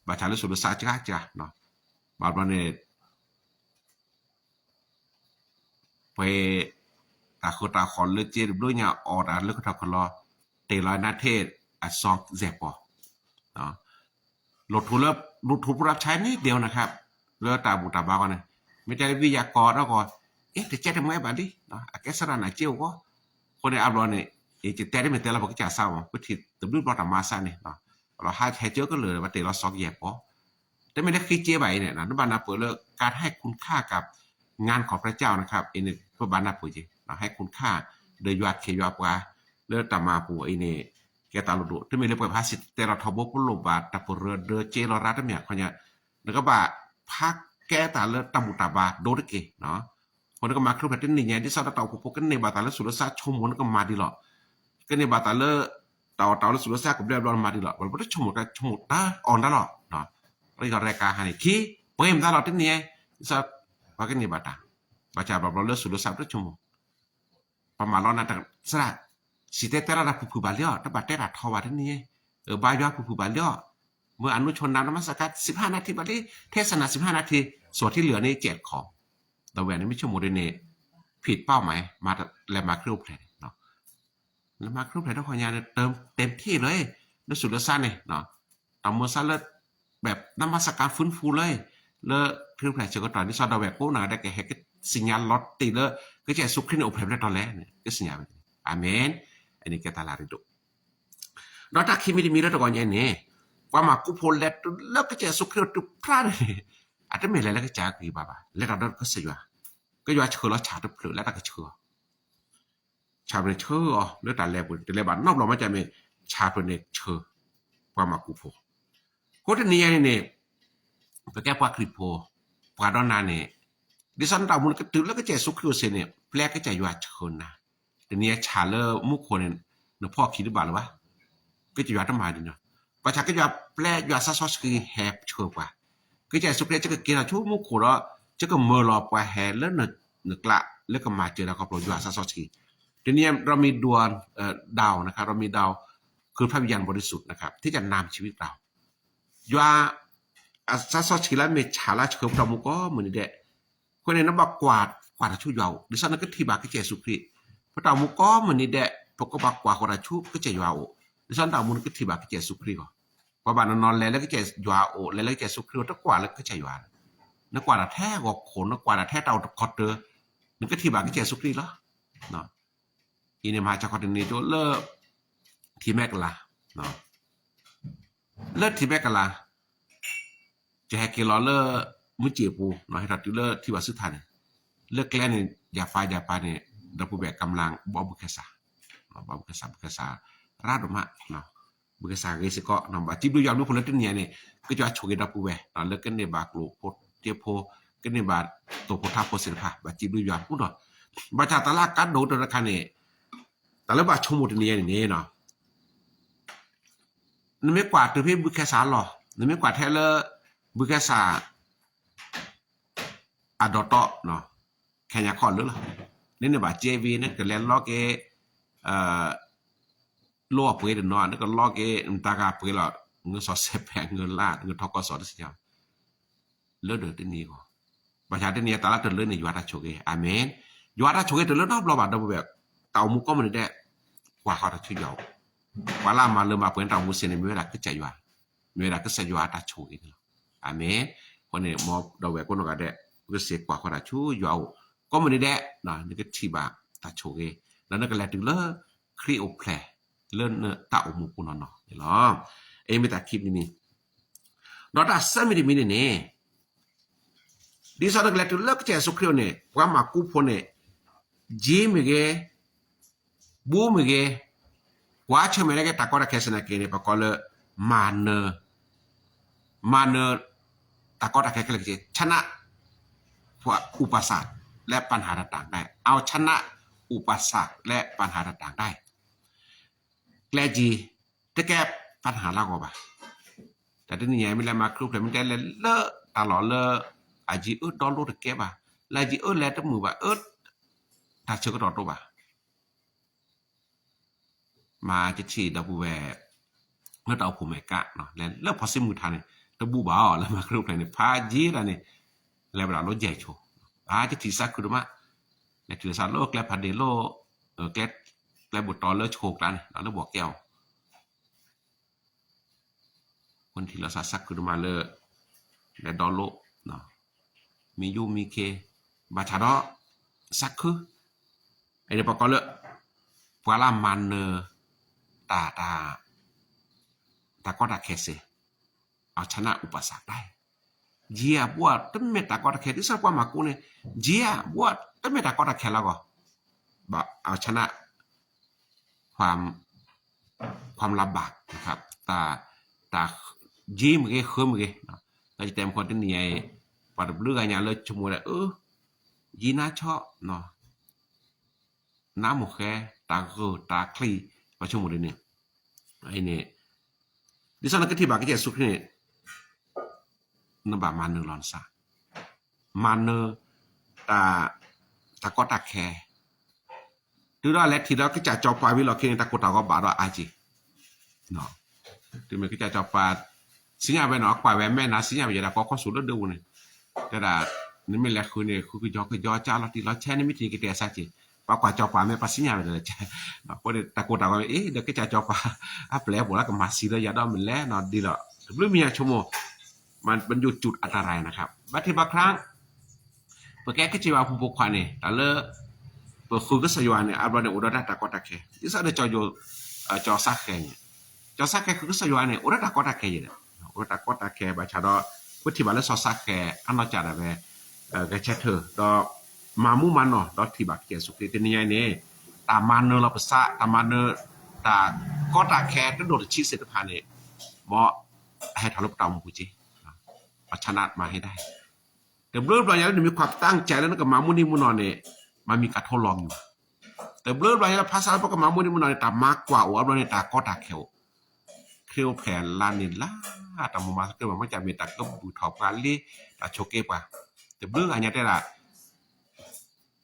ဘၣ်ဆၣ်လၢစိၤလၢစးစှၤစှၤနီၤ, ဘၣ်ဘျီန့ၣ် ပှဲၤ တၢ်ဃုတၢ်ဃီၤလၢစ့တဘျုးညါအီၣ်တၢ်လၢကထီၣ်ကလီၤ, တ့ၢ်လီၤနါထဲအစီၤစဲးပီၤ လီၤထူလၢ လူၤထူပရၢၢ်ဆဲန့ၣ်ဒဲးနခါ လၢတၢ်ဘူၣ်တၢ်ဘါဂီၢ်န့ၣ် မ့ၢ်တဲလၢဝံယၤကီၢ်ဒီးဂီၢ် အ့ တကဲတမှဲဘၣ်လံ အကဲစရၣ်နၤက့အိၣ်ဂီၢ်, အဃိန့ၣ်အဘျီန့ၣ် ယတဲတမ့ၢ်တဲလၢပကစၢ်စၢ်မး ပထံၣ်တဘျုးဘျီတၢ်မၤစၢ်န့ၣ် လီၤဟးဟဲကၢကလၢာ် ပတ့ၢ်လီၤစီၤကယဲၢ်ပီၤ တမ့ၢ်လၢဃ့က့ဘၣ်အံၤန့ၣ် နဘၣ်နၢ်ပၢၢ်လၢ การให้คุณค่ากับงานของพระเจ้า นะครับ အံၤန့ၣ် ပဘၣ်နၢ်ပၢၢ်က့ၤ ให้คุณค่า ဒီးယွၤခ့ယွၤပှၤ လၢတၢ်မၤအပူၤအံၤန့ၣ် ကဲတၢ်လိၣ်ဒိၣ် တမ့ၢ်လၢပှၤဟးစံၣ်တဲၤလီၤထီဘိ ပလိၣ်ဘၣ်တၢ်ပရၢဒၢက့လီၤရၢ်တမ့ၢ်အခီညါ နကဘၣ်ဖးကဲတၢ်လၢတၢ်ဘူၣ်တၢ်ဘါဒိၣ်တက့ၢ် အဃိနကမၤခရံာ်အိၣ်ဖျဲၣ်တနံၤညါ ဒ်သိးဒီးတၢ်အိၣ်ဖှိၣ်ဖိကန့ၢ်ဘၣ်တၢ်လၢစိၤလၢစးဆိကမိၣ်နကမၤဒ်လီၤ, ကန့ၢ်ဘၣ်တၢ်လၢ တၢ်အီၣ်တၢ်အီလၢစိၤလၢစးကဘျဲဘျီနမၤဒ်လီၤ, ဘၣ်လၢပတဆိကမိၣ်တၢ်ဆိကမိၣ်တၢ်အီၣ်တၢ်လီၤ, ရံၣ်ဂီၢ်ရဲၣ်ကၤဟါန့ၣ် ခံ ပှဲၤမတၤလီၤတနံၤညါ ဒ်သိး ပှၤကန့ၢ်ဘၣ်တၢ်, ဘၣ်ဆၣ်ဘၣ်ဘျီလၢစိၤလၢစးပတဆိကမိၣ် ပမၤလီၤနၤတၢ်စရၣ်, စံၣ်တဲၤတဲလီၤတၢ်ဖုၣ်ဖုၣ်ဘၣ်လံအီၤ တဘၣ်တဲတၢ်ထီဘၣ်တနံၤညါ, ဘါယွၤဖုၣ်ဖုၣ်ဘၣ်လံအီၤ, မ့ၢ်အနုၤဆိနၤနမၤစၢ်ကၤ สิบห้านาที ဘၣ်လံ ထဲစနၤ สิบห้านาที ส่วนที่เหลือนี่แจกของ ဒီးဝဲန့ၣ်မ့ၢ်ဆိကမိၣ်ဒ်န့ၣ် ผิดเป้าหมาย မၤလဲၤမၤခရံာ်အိၣ်ဖျဲၣ်န့ၣ် လဲၤမၤခရံာ်အိၣ်ဖျဲၣ်တခီညါန့ၣ် เติมเต็มที่เลย လၢစိၤလၢစးန့ၣ် တၢ်မၤစၢ်လၢ แบบนมัสการฟื้นฟูเลย လၢခရံာ်အိၣ်ဖျဲၣ်ဆၢကတီၢ် ဒ်သိးဒီးဝဲၢ်ကိးဂၤဒဲး ကဟဲကသ့ၣ်ညါလီၤတံၢ်လၢ ကစၢ်ယ့ၣ်ၡူးခရံာ်န့ၣ်အိၣ်ဖျဲၣ်ဖျဲၣ်ထီၣ်လဲၣ်န့ၣ် ကသ့ၣ်ညါဝဲန့ၣ် အၤမ့ၣ်, အန့ၣ်ကဲတၢ်လၢအရ့ဒိၣ် ဒီးတၢ်ခံမံၤတမံၤလၢတဂီၤညါန့ၣ် ပှၤမၤကူဖိလဲၤတုၤလၢကစၢ်ယ့ၣ်ၡူးခရံာ်အိၣ်တုၤဖျါန့ၣ် အတမ့ၢ်လဲၤလၢကစၢ်အဂံၢ်ဘါဘၣ် လဲၤဒီးကစၢ်ယွၤ, ကစၢ်ယွၤဆှၢလီၤဆၣ်တဖျၢၣ်လၢတၢ်ကဆှၢအီၤ ဆၣ်ဖျၢၣ်န့ၣ်ဆှၢအီၤလၢတၢ်လဲၤပူၤန့ၣ် တလဲၤဘၣ်နီတဘျီမ့ၢ်ကမ့ၢ် ဆၣ်ဖျၢၣ်န့ၣ်ဆှၢ ပှၤမၤကူဖိ အဃိတနံၤညါန့ၣ်န့ၣ် ပကဲပှၤခရံာ်ဖိ ပှၤဒီးနၤန့ၣ် ဒ်သိးနတၢ်အိၣ်မူန့ၣ်ကတုၤလၢကစၢ်ယ့ၣ်ၡူးခရံာ်အအိၣ်စ့ၢ်န့ၣ် ပျဲကစၢ်ယွၤဆှၢနၤ, တနံၤညါဆၣ်လၢမူခိၣ်န့ၣ် နဖီၣ်ခံတဘၣ်လၢၤဘၣ်, ကစၢ်ယွၤတမၤဒ်န့ၣ်, ဘၣ်ဆၣ်ကစၢ်ယွၤပျဲယွၤသးစီဆှံဟဲဆှၢပှၤ, ကစၢ်ယ့ၣ်ၡူးခရံာ်ကက့ၤထီၣ်ဆူမူခိၣ်ဒီး ကကမၢလီၤပှၤဟဲလၢနကျါ လၢကမၤစၢၤတၢ်ခီဖျိယွၤသးစီဆှံ, တနံၤညါ เรามีดวงดาวนะคะ เรามีดาว คือพระวิญญาณบริสุทธิ์นะครับ ที่จะนำชีวิตเรา ယွၤ အသးစီဆှံလၢမ့ၢ်ဆၣ်လၢဆှၢပတၢ်အိၣ်မူကိးမုၢ်နံၤဒဲး, အဃိန့ၣ် နဘၣ်ကွၢ် ကွၢ်တၢ်ဆူယွၤအိၣ်, ဒ်သိးနကထံၣ်ဘၣ်ကစၢ်ယ့ၣ်ၡူးခရံာ်, ပတၢ်အိၣ်မူကိးမုၢ်နံၤဒဲး ပကဘၣ်ကွၢ်ဃီၤတၢ်ဆူကစၢ်ယွၤအိၣ်, ဒ်သိးနတၢ်အိၣ်မူနကထံၣ်ဘၣ်ကစၢ်ယ့ၣ်ၡူးခရံာ်အဂီၢ်, ပှၤဘၣ်နနီၤလဲၤလၢကစၢ်ယွၤအိၣ် လဲၤလၢကစၢ်ယ့ၣ်ၡူးခရံာ်အိၣ် တကွၢ်လၢကစၢ်ယွၤ, နကွၢ်တၢ်ထဲဂီၤခိၣ် နကွၢ်တၢ်ထဲတၢ်အိၣ်တခီတၢၤ, နကထံၣ်ဘၣ်ကစၢ်ယ့ၣ်ၡူးခရံာ်လီၤ. အံၤန့ၣ်မၤစၢၤခီတနံၤကၠိလၢ ထံမဲကလၤ, လၢထံမဲကလၤ ယဟဲက့ၤလီၤလၢ မုၢ်စ့ၣ်ပူၤ ဟဲထီၣ်တုၤလၢထံဘၣ်ဆူထၣ်န့ၣ်, လၢကျဲန့ၣ် ယၤဖးယၤဖးန့ၣ် ဒီပုၢ်ဝဲၢ်ကမျၢၢ်ဘီဘုခဲစး, ဘီဘုခဲစး ဘုခဲစး ရၢ်ဒိၣ်မး, ဘုခဲစးဂ့ၤစ့ၢ်ကီး, ဘၣ်စံးဘျုးယွၤဘျုးဖှိၣ်လၢတနံၤအံၤန့ၣ် ကစၢ်ယွၤဆိၣ်ဂ့ၤဒီပုၢ်ဝဲၢ် လၢကန့ၢ်ဘၣ်ကျိၣ်ဖိစ့ဖိ, ကန့ၢ်ဘၣ်တိာ်ဖိထါဖိသ့ၣ်တဖၣ် ဘၣ်စံးဘျုးယွၤအဃိဒီး, ဘၣ်ဆၣ်တၢ်လၢအကါဒိၣ်ကတၢၢ်တခါန့ၣ် တၢ်လၢဘၣ်ဆိကမိၣ်တနံၤအံၤန့ၣ်န့ၣ် နမ့ၢ်ကွၢ်တုၤဖဲဘုခဲစးအလီၢ်, နမ့ၢ်ကွၢ်ထဲလၢ ဘုခဲစး အဒိးတီ, ခဲညါခီၣ်လၢလီၤ, နန့ၢ်ဘၣ်စ့ဝံၤ နကလဲၤလီက့ၤ လိၣ်အပှ့ၤတနီၤ နကလီက့ၤ နတၢ်ဂၤပှ့ၤလီၤ, နစီၤစဲးဖဲး နလါ နထီၣ်ကီၢ်စီၤတစံးညါ လၢဒၢးတနံၤအဂီၢ်, ဘၣ်ဆၣ်တနံၤအံၤတၢ်လၢတလၢန့ၣ် ယွၤတၢ်ဆိၣ်ဂ့ၤ, အၤမ့ၣ်, ယွၤတၢ်ဆိၣ်ဂ့ၤတလၢနီတဘျီဘၣ် ဒီပုၢ်ဝဲၢ်, တၢ်အိၣ်မူကိးမုၢ်နံၤဒဲး ကွၢ်ဃီၤတၢ်ဆူယွၤအိၣ်, ပှၤလၢအမၤလၢမၤပှဲၤတၢ်အိၣ်မူစ့န့ၣ် မ့ၢ်ဝဲဒၣ်ကစၢ်ယွၤ, မ့ၢ်ဝဲဒၣ်ကစၢ်ယွၤတၢ်ဆိၣ်ဂ့ၤန့ၣ်လီၤ, အၤမ့ၣ်, အဃိန့ၣ် မ်ဒီပုၢ်ဝဲၢ်ကိးနီၢ်ဂၤဒဲး ပကစ့ၢ်ကွၢ်ဃီၤတၢ်ဆူယွၤအိၣ်, ကိးမုၢ်နံၤဒဲး နကထံၣ်ဘၣ်တၢ်ဆိၣ်ဂ့ၤ, ဒီးနကလဲၤတုၤလၢခရံာ်အိၣ်ဖျဲၣ် လၢနတၢ်အိၣ်မူပူၤနီၢ်နီၢ်န့ၣ်လီၤ, အံၤမ့ၢ်တၢ်ခံမံၤန့ၣ် ဒီးတၢ်သၢမံၤတမံၤန့ၣ်န့ၣ် ဒ်သိးနကလဲၤတုၤလၢကစၢ်ယ့ၣ်ၡူးခရံာ်အအိၣ်န့ၣ် ပှၤမၤကူဖိန့ၣ် ယ့မ့ၢ်ဂ့ၤ, ဘူမ့ၢ်ဂ့ၤ, ကွၢ်ဆၢၣ်မဲာ်န့ၣ်က့ၤ တၢ်ကီတၢ်ခဲစ့ၢ်န့ၣ်က့ၤန့ၣ် ပကိးလၢ မၤနၢၤ, မၤနၢၤ တၢ်ကီတၢ်ခဲခဲလၢာ်က့ၤ ชนะ อุปสรรคและปัญหาต่างๆได้ เอาชนะอุปสรรคและปัญหาต่างๆได้ ကျဲက့ၤ တကဲ ปัญหาလၢအဂီၢ်ဘၣ်. တၢ်တနံၤညါမ့ၢ်လဲၤမၤခရံာ်အိၣ်ဖျဲၣ် မ့ၢ်တဲလဲၤလၢတၢ်လီၢ်လၢ အယံၤအၢဒီလိတကဲဘၣ်, လၢအယံၤအၢလဲၤတမုာ်ဘၣ်, အၢ တၢ်ဆၢကတီၢ်တအိၣ်ဘၣ်. မၤတထံၣ်ဒီပုၢ်ဝဲၢ် လၢတၢ်အိၣ်ဖှိၣ်မဲာ်ကါ လဲၤလၢဖီၣ်စ့မုၢ်ထါန့ၣ် တဘူၣ်ဘၣ်အီၤ လၢမၤခရံာ်အိၣ်ဖျဲၣ်န့ၣ် ဖးယံၤတၢ်န့ၣ် လဲၤဝဲဒၣ်လၢယဲၢ်ဆိ, ဖးတထံၣ်စးခုဒိၣ်မး, လဲၤထံၣ်လီၤစးလၢကျဲဖးဒ့ၣ်လၢ ကျဲဘိၣ်တီၤလၢဆိကျါန့ၣ် လၢဘီၣ်ကဲအီၤ ဖိနထံၣ်လီၤစးစးခုဒိၣ်မးလၢ လဲၤဒီလိ မံယူမံခ့ ဘၣ်ဆၣ်ဒီး စးခု အန့ၣ်ပကိးလၢ ပှၤလၢမၤနၢၤ တၢ် တၢ်ကီတၢ်ခဲစ့ၢ် เอาชนะอุปสรรคได้ ယ့ၤအဘိးတမ့ၢ်တၢ်ကီတၢ်ခဲ ဒ်သိးပှၤမၤကူန့ၣ် ယ့ၤအဘိးတမ့ၢ်တၢ်ကီတၢ်ခဲလၢအဂီၢ် เอาชนะ ความลำบากนะครับ တၢ် တၢ် ယ့ၤမ့ၢ်ဂ့ၤ ဃၢမ့ၢ်ဂ့ၤ ဒီးယတဲမ့ၢ်ခီတနံၤအံၤ ပှၤတဘျုးဂၤညါလၢဆိကမိၣ်ဒီး အၢ ယံၤနါဆီ နါမိၢ်ဃဲ တၢ်ဂၢၢ်တၢ်ချံ ပှၤဆိကမိၣ်ဒ်န့ၣ် အံၤန့ၣ် ဒ်သိးနကထံၣ်ဘၣ်ကစၢ်ယ့ၣ်ၡူးခရံာ်န့ၣ် နဘၣ်မၤနၢၤလီၤနသး မၤနၢၤ တၢ် တၢ်ကီတၢ်ခဲ တုၤဒီးလဲၤထံၣ်ဒီးကစၢ်စီၤပၤဝံၤလီၢ်ခံန့ၣ် တၢ်ကိၢ်တၢ်ဂီၤဘၣ်ဒီးအါက့ၢ် တုၤမ့ၢ်ကစၢ်စီၤပၤ သ့ၣ်ညါဝဲနီၤ အကွၢ်ဝဲမဲာ်နီၤ သ့ၣ်ညါဝဲယဲဒၣ်ကီခီဆူၣ်လၢဒၢပူၤန့ၣ် တဲဒၣ် နမ့ၢ်လဲၤဃုန့ၣ် ဃုကယီကယီကၢ်လီၤတံၢ်လီၤဆဲး နမ့ၢ်ထံၣ်ကတဲာ်အစၢ်က့ၢ် ပှၤကွၢ်စီၤပၤမ့ၢ်ပှၤသ့ၣ်ညါဝဲဒၣ်လၢ အဃိန့ၣ်တၢ်ကိၢ်တၢ်ဂီၤမ့ၢ်အ့ၣ် ဒီးကစၢ်စီၤပၤ အပျဲၢ်အဘီၣ်လၢကမၤစံးလၢယၤဒီးမ့ၢ်လဲၣ်နီၤဒ်လီၤ တဘျုးမံၤညါဆိကမိၣ် မၤပညိၣ်စူၣ်အတၢ်ရၤနၤခါ ဘၣ်ထံၣ်ဘၣ်ခရၣ် ပကဲကစၢ်ယွၤဖိပိာ်ခွါန့ၣ် တၢ်လၢ ပဃုကစၢ်ယွၤန့ၣ် အဘျီန့ၣ် အိၣ်ဒီးတၢ်ကီတၢ်ခဲ ဒ်သိးဒီး ကၠီၤစၢ်ဃဲၤန့ၣ် ကၠီၤစၢ်ဃဲၤဃုကစၢ်ယွၤန့ၣ် အိၣ်ဒီးတၢ်ကီတၢ်ခဲယဲၢ် အိၣ်ဒီးတၢ်ကီတၢ်ခဲ ဘၣ်ဆၣ်ဒီး ပထံၣ်ဘၣ်လၢစီၤစၢ်ဃဲၤ အနီၢ်ကစၢ်ဒၣ်ဝဲ ဂဲၤဆၢထၢၣ် ဒီး မၤမူမၤနီၢ် ဒီးထံၣ်ဘၣ်ကစၢ်ယ့ၣ်ၡူးခရံာ် တနံၤညါအံၤန့ၣ် တၢ်မၤနၢၤလီၤပသး တၢ်မၤနၢၤ တၢ်ကီတၢ်ခဲ တဒိၣ်တဆံးသ့ၣ်တဖၣ်န့ၣ် မ်အဟဲထီၣ်လၢပတၢ်အိၣ်မူပူၤက့ၢ် အဆနးမၤဟ့ၣ်ဒၣ် တဘျုးဘျီညါလၢနမ့ၢ်ခွါတၢ်ကဲလၢ နကမၤမူဒံးမူနီၢ်န့ၣ် မၤမံၤကထိလီၤမံၤဘၣ် တဘျုးဘျီညါလၢဖးဆါလၢပကမၤမူဒံးမူနီၢ်န့ၣ် တၢ်မၤကွၢ်အိၣ်အဘျီန့ၣ် တၢ်ကီတၢ်ခဲအိၣ် ခရံာ်အိၣ်ဖျဲၣ်လါန့ၣ်လါ တၢ်မိၣ်မၤသကိးမး မ့ၢ်ကမ့ၢ်တၢ်ကဘူၣ်ထီၣ်ပှၤလံ တၢ်ဆိးက့ပှၤ တဘျုးဂၤညါတဲဒၣ်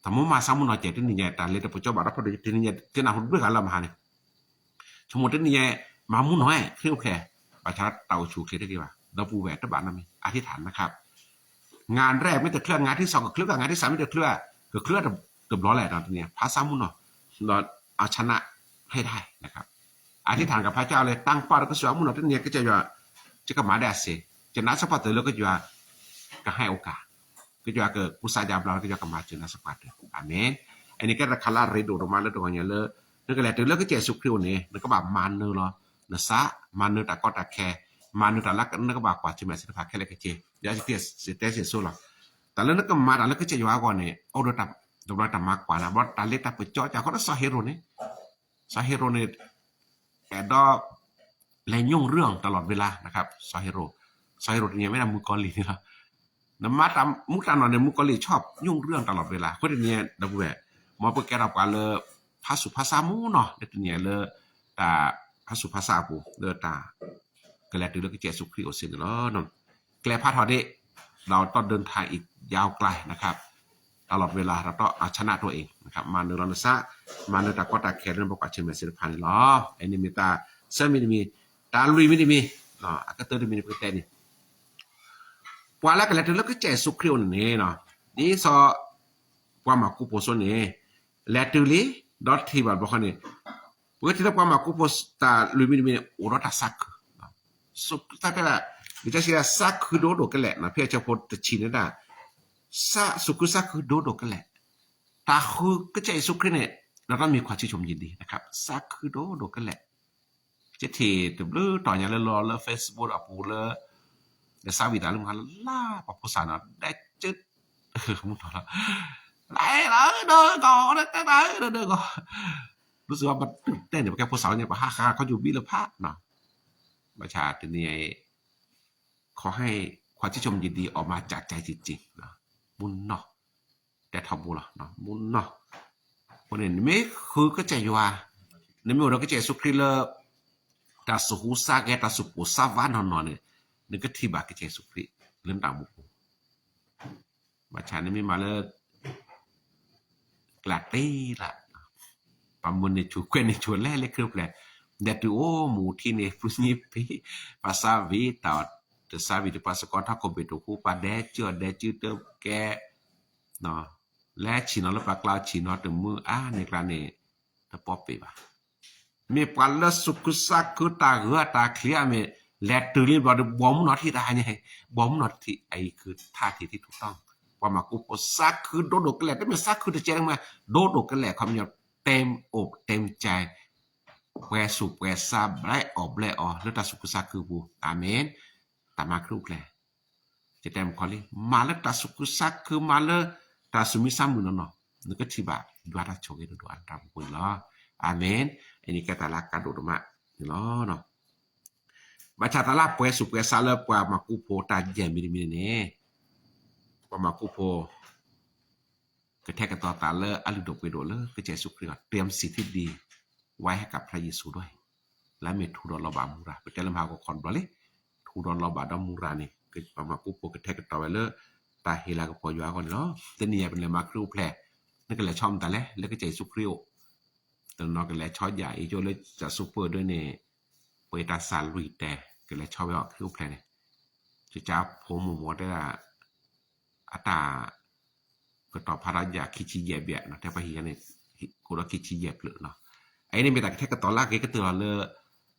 တၢ်မိၣ်မၤဆါမူနီၢ်ကဲတနံၤညါ တၢ်လဲၤတပကၠီဘၣ်ဒီးဖီဒိၣ်တနံၤညါ ကဲနၢ်ဟူတဘျုးဂၤလၢမဟါန့ၣ် ဆိကမိၣ်တနံၤညါ မၤမူနီၢ် ခရံာ်အိၣ်ဖျဲၣ် ဘၣ်ဆၣ်တၢ်အိၣ်ဆူၣ်အိၣ်ချ့တဂ့ၤဘၣ် ဒီပုၢ်ဝဲၢ်တဘၣ်နီတမံၤ အဟ့ၣ်ထၣ်နခါ ငါရဲၣ်မ့ၢ်တချုး ငါထံၣ်စီၤကချုး ငါထံၣ်စးမ့ၢ်တချုး ကချုးတဘျီလဲၣ်ဒီးတနံၤ ဖါစၢ်မုၢ်နီၤ ဒီးအဆနၣ်ဖဲဒၣ် အဓိဋ္ဌာန်ကဖျါကြၢးလၢ တၢ်ကပာ်ဒီးကစၢ်ယွၤမုၢ်နီၤ တနံၤကစၢ်ယွၤ ကမၤဒၣ်အစ့ ကနၣ်စ့ၢ်ကီးတၢ်လၢကစၢ်ယွၤ ကဟဲအိၣ်ကၤ ကစၢ်ယွၤကကူစါယါဘျါ ကစၢ်ယွၤကမၤစၢၤနၤစ့ၢ်ကီးတၢ် အၤမ့ၣ်. အန့ၣ်ကဲတၢ်တခါလၢအရ့ဒိၣ်ဒိၣ်မးလၢတဂီၤညါလၢ နကလဲၤတုၤလၢကစၢ်ယ့ၣ်ၡူးခရံာ်အအိၣ်န့ၣ် နကဘၣ်မၤနၢၤလီၤ နစၢ် မၤနၢၤတၢ်ကီတၢ်ခဲ မၤနၢၤတၢ်လၢနကဘၣ်ကွၢ်ဆၢၣ်မဲာ်သ့ၣ်တဖၣ်ခဲလၢာ်ခဲဆ့ ယတဲစ့ၢ်ဆိလီၤ. တၢ်လၢနကမၤတၢ်လၢကစၢ်ယွၤအဂီၢ်န့ၣ် အိၣ်ဒီးတၢ်မၤကွၢ်နၤ ဘၣ်တၢ်လ့တၢ်ပစီ တၢ်ဃီဒီးစီၤဟ့ရိၣ်န့ၣ် စီၤဟ့ရိၣ်န့ၣ် အဲၣ်ဒိး လဲၤညိၣ်ရူၢ်အီၤတလီၢ်ဝ့လါ စီၤဟ့ရိၣ် စီၤဟ့ရိၣ်တနံၤညါမ့ၢ်ဒၣ်မုၣ်ကီၤလံၢ်န့ၣ်လီၤ. နမၤတၢ်မူတၢ်နီၢ်န့ၣ် မုၣ်ကီၤလံၢ်ဆီၣ်ညိၣ်ရူၢ်အီၤတလီၢ်ဝ့လါ အဃိတနံၤညါဒီပုၢ်ဝဲၢ် မ်ပကဲထီၣ်ပှၤလၢ ဖးဆူၣ်ဖးဆါမုၢ်နီၤ လၢတနံၤညါလၢ တၢ်ဖးဆူၣ်ဖးဆါအပူၤ လၢတၢ် ကလဲၤတုၤလၢကစၢ်ယ့ၣ်ၡူးခရံာ်အအိၣ်စ့ၢ်န့ၣ်လီၤ. ကျဲဖးထီၣ်ဒ့ၣ် ဒီးတီၢ်ဒၢထါအံၤယါအကျါ တၢ်လီၢ်ဝ့လါ ဒီးတီၢ်အဆနၣ်တအိၣ်အံၤ မၤနၢၤလီၤနစၢ် မၤနၢၤတၢ်ကီတၢ်ခဲလၢနပကွၢ်ဆၢၣ်မဲာ်သ့ၣ်တဖၣ်န့ၣ်လီၤ. အန့ၣ်မ့ၢ်တၢ်ဆၢမံၤတမံၤ တၢ်လွံၢ်မံၤတမံၤ အကတၢၢ်တမံၤန့ၣ် ပကတဲန့ၣ် ပှၤလၢကလဲၤတုၤလၢကစၢ်ယ့ၣ်ၡူးခရံာ်အအိၣ်န့ၣ်န့ၣ် ဒ်သိး ပှၤမၤကူဖိစိန့ၣ် လဲၤတုၤလံ ဒီးထံၣ်ဘၣ်တဘျီဃီန့ၣ် ပကထံၣ်လၢပှၤမၤကူဖိတၢ်လွံၢ်မံၤတမံၤန့ၣ် အိၣ်ဒီးတၢ်သးခု တၢ်တဲဒၣ် လံာ်စီဆှံစၢ်ခုဒိၣ်ဒိၣ်ကလဲာ် ဖဲအဆၢဖိတဆံန့ၣ်ဒၣ် စၢ်စူးခုစၢ်ခုဒိၣ်ဒိၣ်ကလဲာ် တၢ်ဃုကစၢ်ယ့ၣ်ၡူးခရံာ်န့ၣ် ဒီးတၢ်မ့ၢ်ခွါဆံးဆိမိၣ်ယံာ်ဒံး စၢ်ခုဒိၣ်ဒိၣ်ကလဲာ် ကထံၣ်တဘျုးတီၤညါလၢလီၤလၢ Facebook အပူၤလၢ ဒီးစၢ်ဝံၤတၢ်လၢမဟါလၢ်လၢ် ပှၤဖိစၢ်နီၤ ဒဲကၢ မုၢ်နီၤလီၤ လၢလၢဒၢကီၢ် ဒၢဒၢကီၢ် ဒၢဒၢကီၢ် ဒ်သိးပတဲန့ၣ် ပကဲဖိစၢ်ဝဲန့ၣ် ပဟးဃးခီယိၤဘံၣ်လၢဖးနီၤ ဘၣ်ဆၣ်တနံၤအံၤ ขอให้ความชื่นชมยินดีออกมาจากใจจริงๆ မုၢ်နီၤ တဲထီဘိလီၤ မုၢ်နီၤ အဃိန့ၣ် နမ့ၢ်ဃုကစၢ်ယွၤ နမ့ၢ်အိၣ်ဒီးကစၢ်ယ့ၣ်ၡူးခရံာ်လၢ တၢ်သူၣ်ဟူသးဂဲၤ တၢ်သူၣ်ပိၢ်သးဝးနီၢ်နီၢ်န့ၣ် နကထံၣ်ဘၣ်ကစၢ်ယ့ၣ်ၡူးခရံာ်လၢနတၢ်အိၣ်မူပူၤ ဘၣ်ဆၣ်နမ့ၢ်မၤလၢ ကျးတ့လၢ် ပှၤမုၢ်န့ၢ်ဆူၣ်ကွဲန့ၢ်ဆူၣ်လဲၣ် လၢခရံာ်အိၣ်ဖျဲၣ် လဲၤတုၤအိၣ်မူထံန့ၣ် ပှၤညိပံၤ ပှၤစၢ်ဝံၤတၢ်အီၣ် တစၢ်ဝံၤတပှၤစ့ၢ်ကီး ထီၣ်ခိၣ်ဘ့ၣ်ဒိၣ်ဃူ ပှၤဒဲကၢအီၤဒဲကၢတကဲ လဲၤဆံၣ်နီၤလၢပှၤကျါ ဆံၣ်နီၤတမုာ်အါန့ၢ်ကျါန့ၣ် တပီၢ်ပ့ၢ်ဘၣ် မ့ၢ်ပှၤလၢသူၣ်ခုသးခုတၢ်ဂ့ၤတၢ်ချံအမ့ၢ် လဲၤတုၤလံဘျီဒီး ဘီမုၢ်နီၤထံၣ်တဟါညါ ဘီမုၢ်နီၤထံၣ် အအံၤခုးထါထံၣ်ထံၣ်ထူၣ်တီၢ် ပှၤမၤကူဖိသးခုဒိၣ်ဒိၣ်ကလဲာ် တမ့ၢ်သးခုတကဲတမး ဒိၣ်ဒိၣ်ကလဲာ် ခီပညီ တ့အိၣ်တ့ကဲ ပှဲၤဆူၣ်ပှဲၤသးဘျဲၣ်အီၣ်ဘျဲၣ်အီ လၢတၢ်သူၣ်ခုသးခုပူၤ အၤမ့ၣ် တၢ်မၤခရံာ်အိၣ်ဖျဲၣ် ယတဲမုၢ်ခီလံ မၤလၢတၢ်သူၣ်ခုသးခု မၤလၢတၢ်သူၣ်မံသးမုာ်နီၢ်နီၢ် နကထံၣ်ဘၣ်ယွၤတၢ်ဆိၣ်ဂ့ၤဒိၣ်ဒိၣ်အါတၢ်ပူၤန့ၣ်လီၤ. အၤမ့ၣ်. အန့ၣ်ကဲတၢ်လၢအကါဒိၣ်ဒိၣ်မးန့ၣ်လီၤ. ဘၣ်ဆၣ်တၢ်လၢပှဲၤဆူၣ်ပှဲၤသးလၢပှၤမၤကူဖိတၢ်ယဲၢ်မံၤတမံၤန့ၣ် ပှၤမၤကူဖိ ကထဲကတီၤသးလၢအလုၢ်ဒိၣ်ပှ့ၤဒိၣ်လၢကစၢ်ယ့ၣ်ၡူးခရံာ်အဂီၢ် เตรียมสิ่งที่ดีไว้ให้กับพระเยซูด้วย လၢအမ့ၢ်ထူဒီးလီၤဘၣ်မူရၤ ပတဲလၢမဟါကခီတဘျီလံ ထူဒီးလီၤဘၣ်ဒီးမူရၤန့ၣ် ပှၤမၤကူဖိကထဲကတီၤဝဲလၢ တၢ်ဟ့ၣ်လၤကပီၤယွၤအဂီၢ်န့ၣ်လီၤ. တနံၤအံၤပလဲၤမၤခရံာ်အိၣ်ဖျဲၣ် နကလဲၤဆီမတၤလဲၣ် လၢကစၢ်ယ့ၣ်ၡူးခရံာ်အိၣ် တနီၤကလဲၤဆီယၤအံၤ ကၠိလၢတၢ်စူးပၢၢ်ဒၢန့ၣ် ပှ့ၤတၢ်သးလွံၢ်တဲာ် ကလဲၤဆီဝဲအီၤခရံာ်အိၣ်ဖျဲၣ်န့ၣ် ကစၢ်ဖိမုၣ်မ့ၢ်တဲဒၣ် အတၢ် ကတီၤဖးဒိၣ်ယၤခံဆံယဲၢ်ဘျဲၣ်နီၤ တဲပှၤဟံၣ်ယၤန့ၣ် ကိးဒီးခံဆံယဲၢ်ဖျၢၣ်နီၤ အအံၤန့ၣ်မ့ၢ်တၢ်ကထဲကတီၤလၢ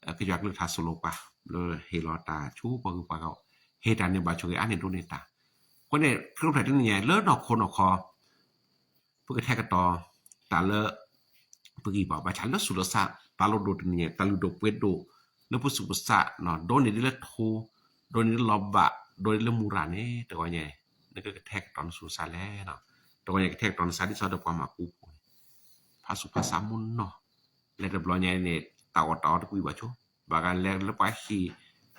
အဂ့ၤကတၢၢ်လီၤလၢ ကစၢ်ယွၤကလုၢ်ကထါသိၣ်လိပှၤ လၢဟ့ၣ်လီၤတၢ်ဆူပှၤဂုၤပှၤဂၤ ဟ့ၣ်တၢ်န့ၣ်ဘၣ်ဆိၣ်ဂ့ၤအါန့ၢ်ဒိၣ်န့ၢ်တၢ် အဃိန့ၣ် ခရံာ်အိၣ်ဖျဲၣ်တနံၤညါလၢနီၢ်ခိနီၢ်ခီ ပကထဲကတီၤ တၢ်လၢ ပဂံၢ်ဘါဘၣ်ဆၣ်လၢသူၣ်လၢသး တၢ်လိၣ်ဒိၣ်တနံၤညါ တၢ်လုၢ်ဒိၣ်ပှ့ၤဒိၣ် လၢပသူၣ်ပသး ဒိၣ်န့ၢ်ဒ်လၢထိ ဒိၣ်န့ၢ်ဒ်လီၤဘၣ် ဒိၣ်န့ၢ်လၢမူရၤန့ၣ် တဂီၤညါ နကကထဲကတီၤနသူၣ်နသးလဲၣ် တဂီၤညါကထဲကတီၤနသးဒ်သိးဒီးပှၤမၤကူဖိန့ၣ် ဖးဆူၣ်ဖးဆါမုၢ်နီၢ် လဲၤတဘျီညါန့ၣ် တၢ်အီၣ်တၢ်အီတကွံာ်ဘၣ်ဆိ ဘၣ်ဂၤလဲၤလၢပှၤဟံၣ်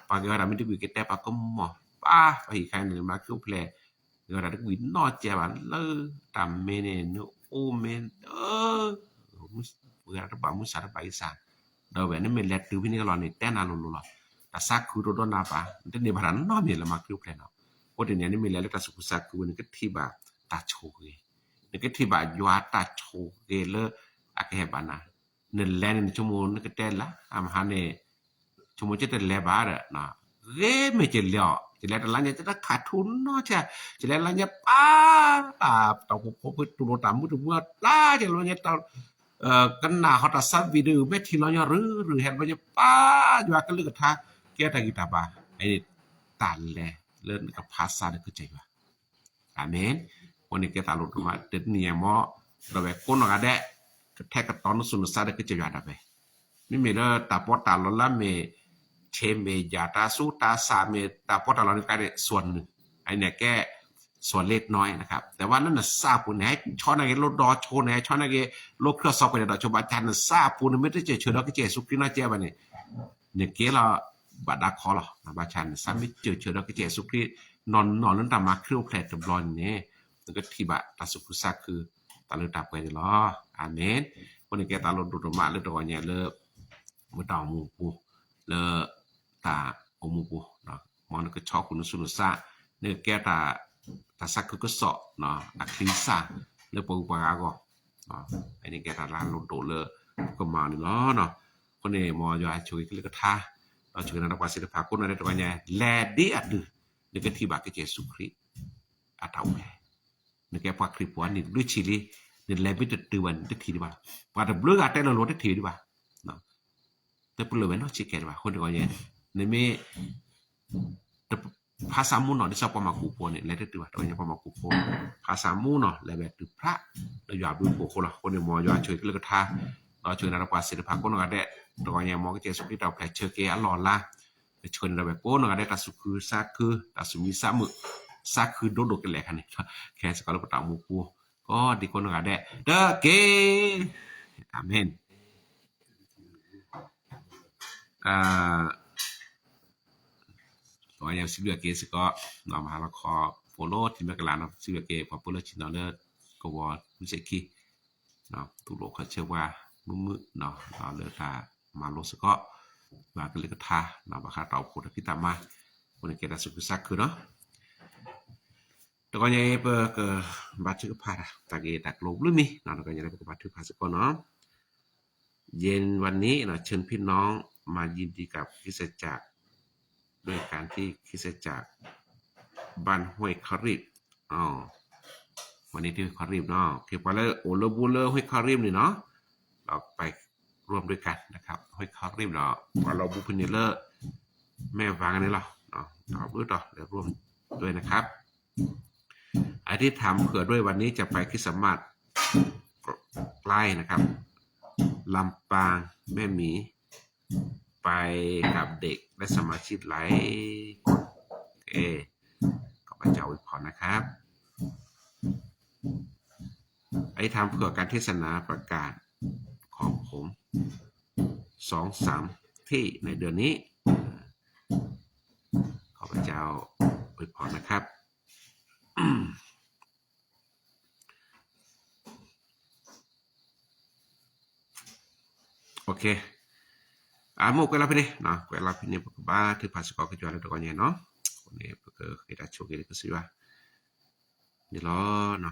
ပှၤကဲထီၣ်တၢ်မ့ၢ်တကွံာ်ကတဲပှၤကမီၤ ပှၤပှၤဟံၣ်ခါန့ၣ် မၤခရံာ်အိၣ်ဖျဲၣ် ကဲထီၣ်တၢ်တကွံာ်နီၢ်ကဲဘၣ်လၢ တၢ်မ့ၢ်န့ၣ် နအိၣ်မ့ၢ် ပှၤတဘၣ်မုၢ်ဆါတဘၣ်အံၤစၢ် ဒီးဝဲနမ့ၢ်လဲၤတုၤဖဲန့ၣ်ကလီၤန့ၣ် တဲနၤလိၤလိၤလီၤ တၢ်သးခုဒိၣ်ဒိၣ်နၤဘၣ် နတန့ၢ်ဘၣ်တၢ်နီတမံၤလၢမၤခရံာ်အိၣ်ဖျဲၣ်နီၤ အဃိတနံၤညါ နမ့ၢ်လဲၤလၢတၢ်သူၣ်ခုသးခုဝဲ နကထံၣ်ဘၣ်တၢ်ဆိၣ်ဂ့ၤ နကထံၣ်ဘၣ်ယွၤတၢ်ဆိၣ်ဂ့ၤလၢအကဟဲဘၣ်နၤ နလဲၤန့ၣ် နဆိကမိၣ်နကတဲလၢ အမဟါန့ၣ် ဆိကမိၣ်ကတလဲၤဘၣ်ဒီး ဂ့ၤမ့ၢ်ကလဲၤအီၤ ကလဲၤတလါညါ တၢ်ခးထူနီၢ်ဆဲး, ကလဲၤလါညါပၢ် တၢ်ပတီၢ်ဖိဖိဖုတူၢ်လိာ်တၢ်မုာ်တမုာ်အကျါ ကလဲၤလါညါ ကနၣ်ဃီတၢ်ဆါ video မဲာ်ထံလီၤညီ ရုၢ်ရုၢ် ဟဲလီၤညါပၢ် ယွၤကလုၢ်ကထါ ကဲတၢ်ဂံၢ်တၢ်ဘါ တၢ်လဲၤလၢနကဖးစၢ်ဒီးကစၢ်ယွၤ အၤမ့ၣ်. အဃိန့ၣ်ကဲတၢ်လိၣ်ဒိၣ်မးတနံၤအံၤမ့ၢ် ဒီးဝဲကိးနီၢ်ဂၤဒဲး ကထဲကတီၤနစိၤနစါဒီးကစၢ်ယွၤဒၣ်ဝဲ, မ့မ့ၢ်လၢတၢ်ပီးတၢ်လီလၢအမ့ၢ် ဆဲးမ့ၢ်ယၤ တၢ်ဆူးတၢ်ဆါမ့ၢ် တၢ်ပီးတၢ်လီန့ၣ်ကါန့ၣ် ส่วนหนึ่ง အန့ၣ်ကဲ ส่วนเล็กน้อยนะครับ แต่ว่าလၢနစၢ်အပူၤန့ၣ် ဟဲဆီန့ၢ်က့ၤလိၣ်ဒီးဆိန့ၣ် ဟဲဆီန့ၢ်က့ၤလိၣ်ခရၢၣ်စီၤပှဲၤန့ၣ်ဒီးဆိ ဘၣ်ဆၣ်နစၢ်အပူၤန့ၣ် မ့ၢ်တစၢၢ်ဆၢဒီးကစၢ်ယ့ၣ်ၡူးခရံာ်နီၢ်ကဲဘၣ်န့ၣ် နကဲလီၤ ဘၣ်ဒါခီလီၤ. ဘၣ်ဆၣ်နစၢ်မ့ၢ်စၢၢ်ဆၢဒီးကစၢ်ယ့ၣ်ၡူးခရံာ် နီၢ်နီၢ်လၢနတၢ်မၤခရံာ်အိၣ်ဖျဲၣ်တဘျီန့ၣ် နကထံၣ်ဘၣ်တၢ်သူၣ်ခုသးခု တၢ်လၢတၢ်ပှဲၤန့ၣ်လီၤ. အၤမ့ၣ်. အဃိန့ၣ်ကဲတၢ်လိၣ်ဒိၣ်ဒိၣ်မးလၢတဂီၤညါလၢ မ့ၢ်တၢ်အိၣ်မူပူၤ လၢ တၢ်အိၣ်မူပူၤ မ်နကဆီဃုာ်နစိၤနစၢ် နကကဲ တၢ်သးခုကစီၣ် အချံစၢ် လၢပှၤဂုၤပှၤဂၤအဂီၢ် အန့ၣ်ကဲတၢ်လၢအလိၣ်ဒိၣ်လၢ ပကမၤန့ၣ်လီၤ. အဃိန့ၣ် မ်ယွၤဆိၣ်ဂ့ၤကလုၢ်ကထါ ဒီးဆိၣ်ဂ့ၤနၤဒီးပှၤသ့ၣ်တဖၣ် ကိးနီၢ်ဂၤဒဲးတဂီၤညါ လဲၤဒ်အတုၤ နကထံၣ်ဘၣ်ကစၢ်ယ့ၣ်ၡူးခရံာ် အတၢ်အိၣ်ဖျဲၣ် နကဲပှၤခရံာ်ဖိအနံၣ်ဘျုးဆံလံ နလဲၤမ့ၢ်တတုၤဘၣ်န့ၣ် တထံၣ်ဒံးဘၣ်လီၤ. ပှၤတဘျုးဂၤတဲလိၤလိၤတထံၣ်ဒံးဘၣ် တပလၢၢ်ဝဲနီတစဲးကဲဒံးဘၣ်. အဃိန့ၣ်တဂီၤညါ နမ့ၢ် တဖးစၢ်မူနီၢ် ဒ်သိးပှၤမၤကူးဖိန့ၣ် လဲၤတတုၤဘၣ်. တဂီၤညါပှၤမၤကူးဖိ ဖးစၢ်မူနီၢ် လဲၤဝဲတုၤဖျး လၢယွၤဘျုးဖှိၣ်အဃိလီၤ. အဃိန့ၣ် မ်ယွၤဆိၣ်ဂ့ၤကလုၢ်ကထါ ဒီးဆိၣ်ဂ့ၤနၤဒီးပှၤသ့ၣ်တဖၣ်ကိးနီၢ်ဂၤဒဲး တဂီၤညါ မ်ကစၢ်ယ့ၣ်ၡူးခရံာ်တၢ်အိၣ်ဖျဲၣ်ဆၢက့ၤအလီၢ်အလၤ ကဆှၢန့ၢ်ဒီးဝဲကိးနီၢ်ဂၤဒဲး တၢ်သူၣ်ခုသးခု တၢ်သူၣ်မံသးမုာ် သးခုဒိၣ်ဒိၣ်ကလဲာ်ခါန့ၣ် ကဟဲစ့ၢ်ကီးလၢပတၢ်အိၣ်မူပူၤ ကိးဒံကိးနီၢ်ဂၤဒဲး တက့ၢ်. အၤမ့ၣ်. စံးဘျုးက့ၤစ့ၢ်ကီး မၤဟါလီၤခီ ဖိလၢထံမဲာ်ကလၤနီၤ စံးဘျုးက့ၤ ပှၤဖိလၢဆ့ၣ်နီၤလၢကဝီၤမုၢ်ဆ့ၣ်ခံ တူၢ်လိာ်ခီၣ်ဆၢပှၤမုာ်မုာ် လၢတၢ်မၤလိစ့ၢ်ကီး ယွၤကလုၢ်ကထါ ဘၣ်ဃးတၢ်အိၣ်ဖှိၣ်တၢ်ဖံးတၢ်မၤ အဃိန့ၣ်ကဲတၢ်သူၣ်ခုသးခုနီၤ. တဂီၤညါအံၤ ပကဘါထုကဖၣ် တၢ်ဂ့ၢ်တၢ်ကျိၤဘျုးမံၤ တဂီၤညါ ပကဘါထုကဖၣ်စ့ၢ်ကီးနီၤ. เย็นวันนี้นะ เชิญพี่น้องมายินดีกับคริสตจักร ด้วยการที่คริสตจักร บ้านห้วยขะริบ วันนี้ที่ห้วยขะริบเนาะ โอเค ပှၤလၢအိၣ်လၢဘူးလၢ ห้วยขะริบ န့ၣ်နီၤ เราไปร่วมด้วยกันนะครับ ห้วยขะริบ ဒီး ပှၤလၢအိၣ်ဘူးဖဲန့ၣ်လၢ แม่วาง န့ၣ်လီၤ ဒီးဘျုးတီၤ ร่วมด้วยนะครับ อธิษฐานเผื่อด้วย วันนี้จะไปคริสต์มาส ใกล้นะครับ ลำปาง แม่หมี ไปกับเด็กและสมาชิกหลายคน โอเค ขอพระเจ้าอวยพรนะครับ อธิษฐานเผื่อการเทศนาประกาศของผม สองสาม ที่ในเดือนนี้ ขอพระเจ้าอวยพรนะครับ โอเค အမိၢ်ကွဲးလီၤဖဲန့ၣ် ကွဲးလီၤဖဲန့ၣ် ပကဘါထုကဖၣ်စ့ၢ်ကီးကစၢ်ယွၤလၢတဂီၤညါနီၤ အဃိန့ၣ် ပကဃ့တၢ်ဆိၣ်ဂ့ၤလၢကစၢ်ယွၤ န့ၣ်လီၤ.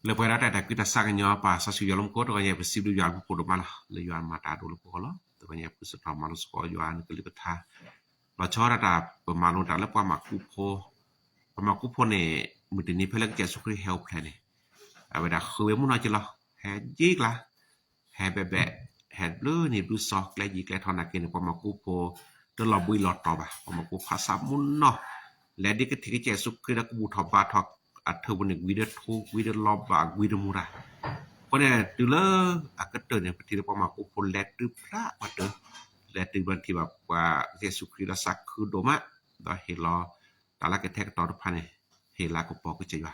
လၢပှဲၤဒၣ်တၢ်အဲၣ်တၢ်ကွံတၢ်ဆါကညီ ပာ်စီဆှံယွၤလၢမူခိၣ် တဂီၤညါ ပစံးဘျုးယွၤလၢမူခိၣ်ဒိၣ်မးလီၤ လၢယွၤမၤတၢ်ဒိၣ်လၢပဂီၢ်လီၤ တဂီၤညါ ပကစးထီၣ်မၤလိစ့ၢ်ကီးယွၤနကလုၢ်ကထါ လီၤဆီဒၣ်တၢ်ပမၤလိတၢ်လၢပှၤမၤကူးဖိ ပှၤမၤကူးဖိန့ၣ် မုၢ်တနံၤဖဲလၢကစၢ်ယ့ၣ်ၡူးခရံာ်ဟဲအိၣ်ဖျဲၣ်န့ၣ် အဝဲဒၣ်ဃုဝဲမုၢ်နီၢ်က့လီၤ ဟဲယံၤကျါ ဟဲဘဲဘဲ ဟဲဘျုးနံၤဘျုးသီ ကျဲယံၤကျဲထီနာ်က့န့ၣ် ပှၤမၤကူးဖိ တလီၤဘှံးလီၤတီၤဘၣ် ပှၤမၤကူးဖိဖးစၢ်မူနီၢ် လဲၤဒ်ကထံၣ်ကစၢ်ယ့ၣ်ၡူးခရံာ်လၢကဘူၣ်ထီၣ်ဘါထီၣ် အထၢၣ်ပူၤန့ၣ် ဝံၤဒီးထူ ဝံၤဒီးလီၤဘၣ် ဝံၤဒီးမူၤတၢ် အဃိန့ၣ် တုၤလၢအကတၢၢ်န့ၣ် ပထံၣ်လၢပှၤမၤကူးဖိလဲၤတုၤဖျါပှၤတၢ် လဲၤတုၤဘျီထံၣ်ဘၣ်ပှၤကစၢ်ယ့ၣ်ၡူးခရံာ်လၢသးခုဒိၣ်မး ဒီးဟ့ၣ်လီၤ တၢ်လၢကထဲကတီၤတဖၣ်န့ၣ် ဟ့ၣ်လၤကပီၤကစၢ်ယွၤ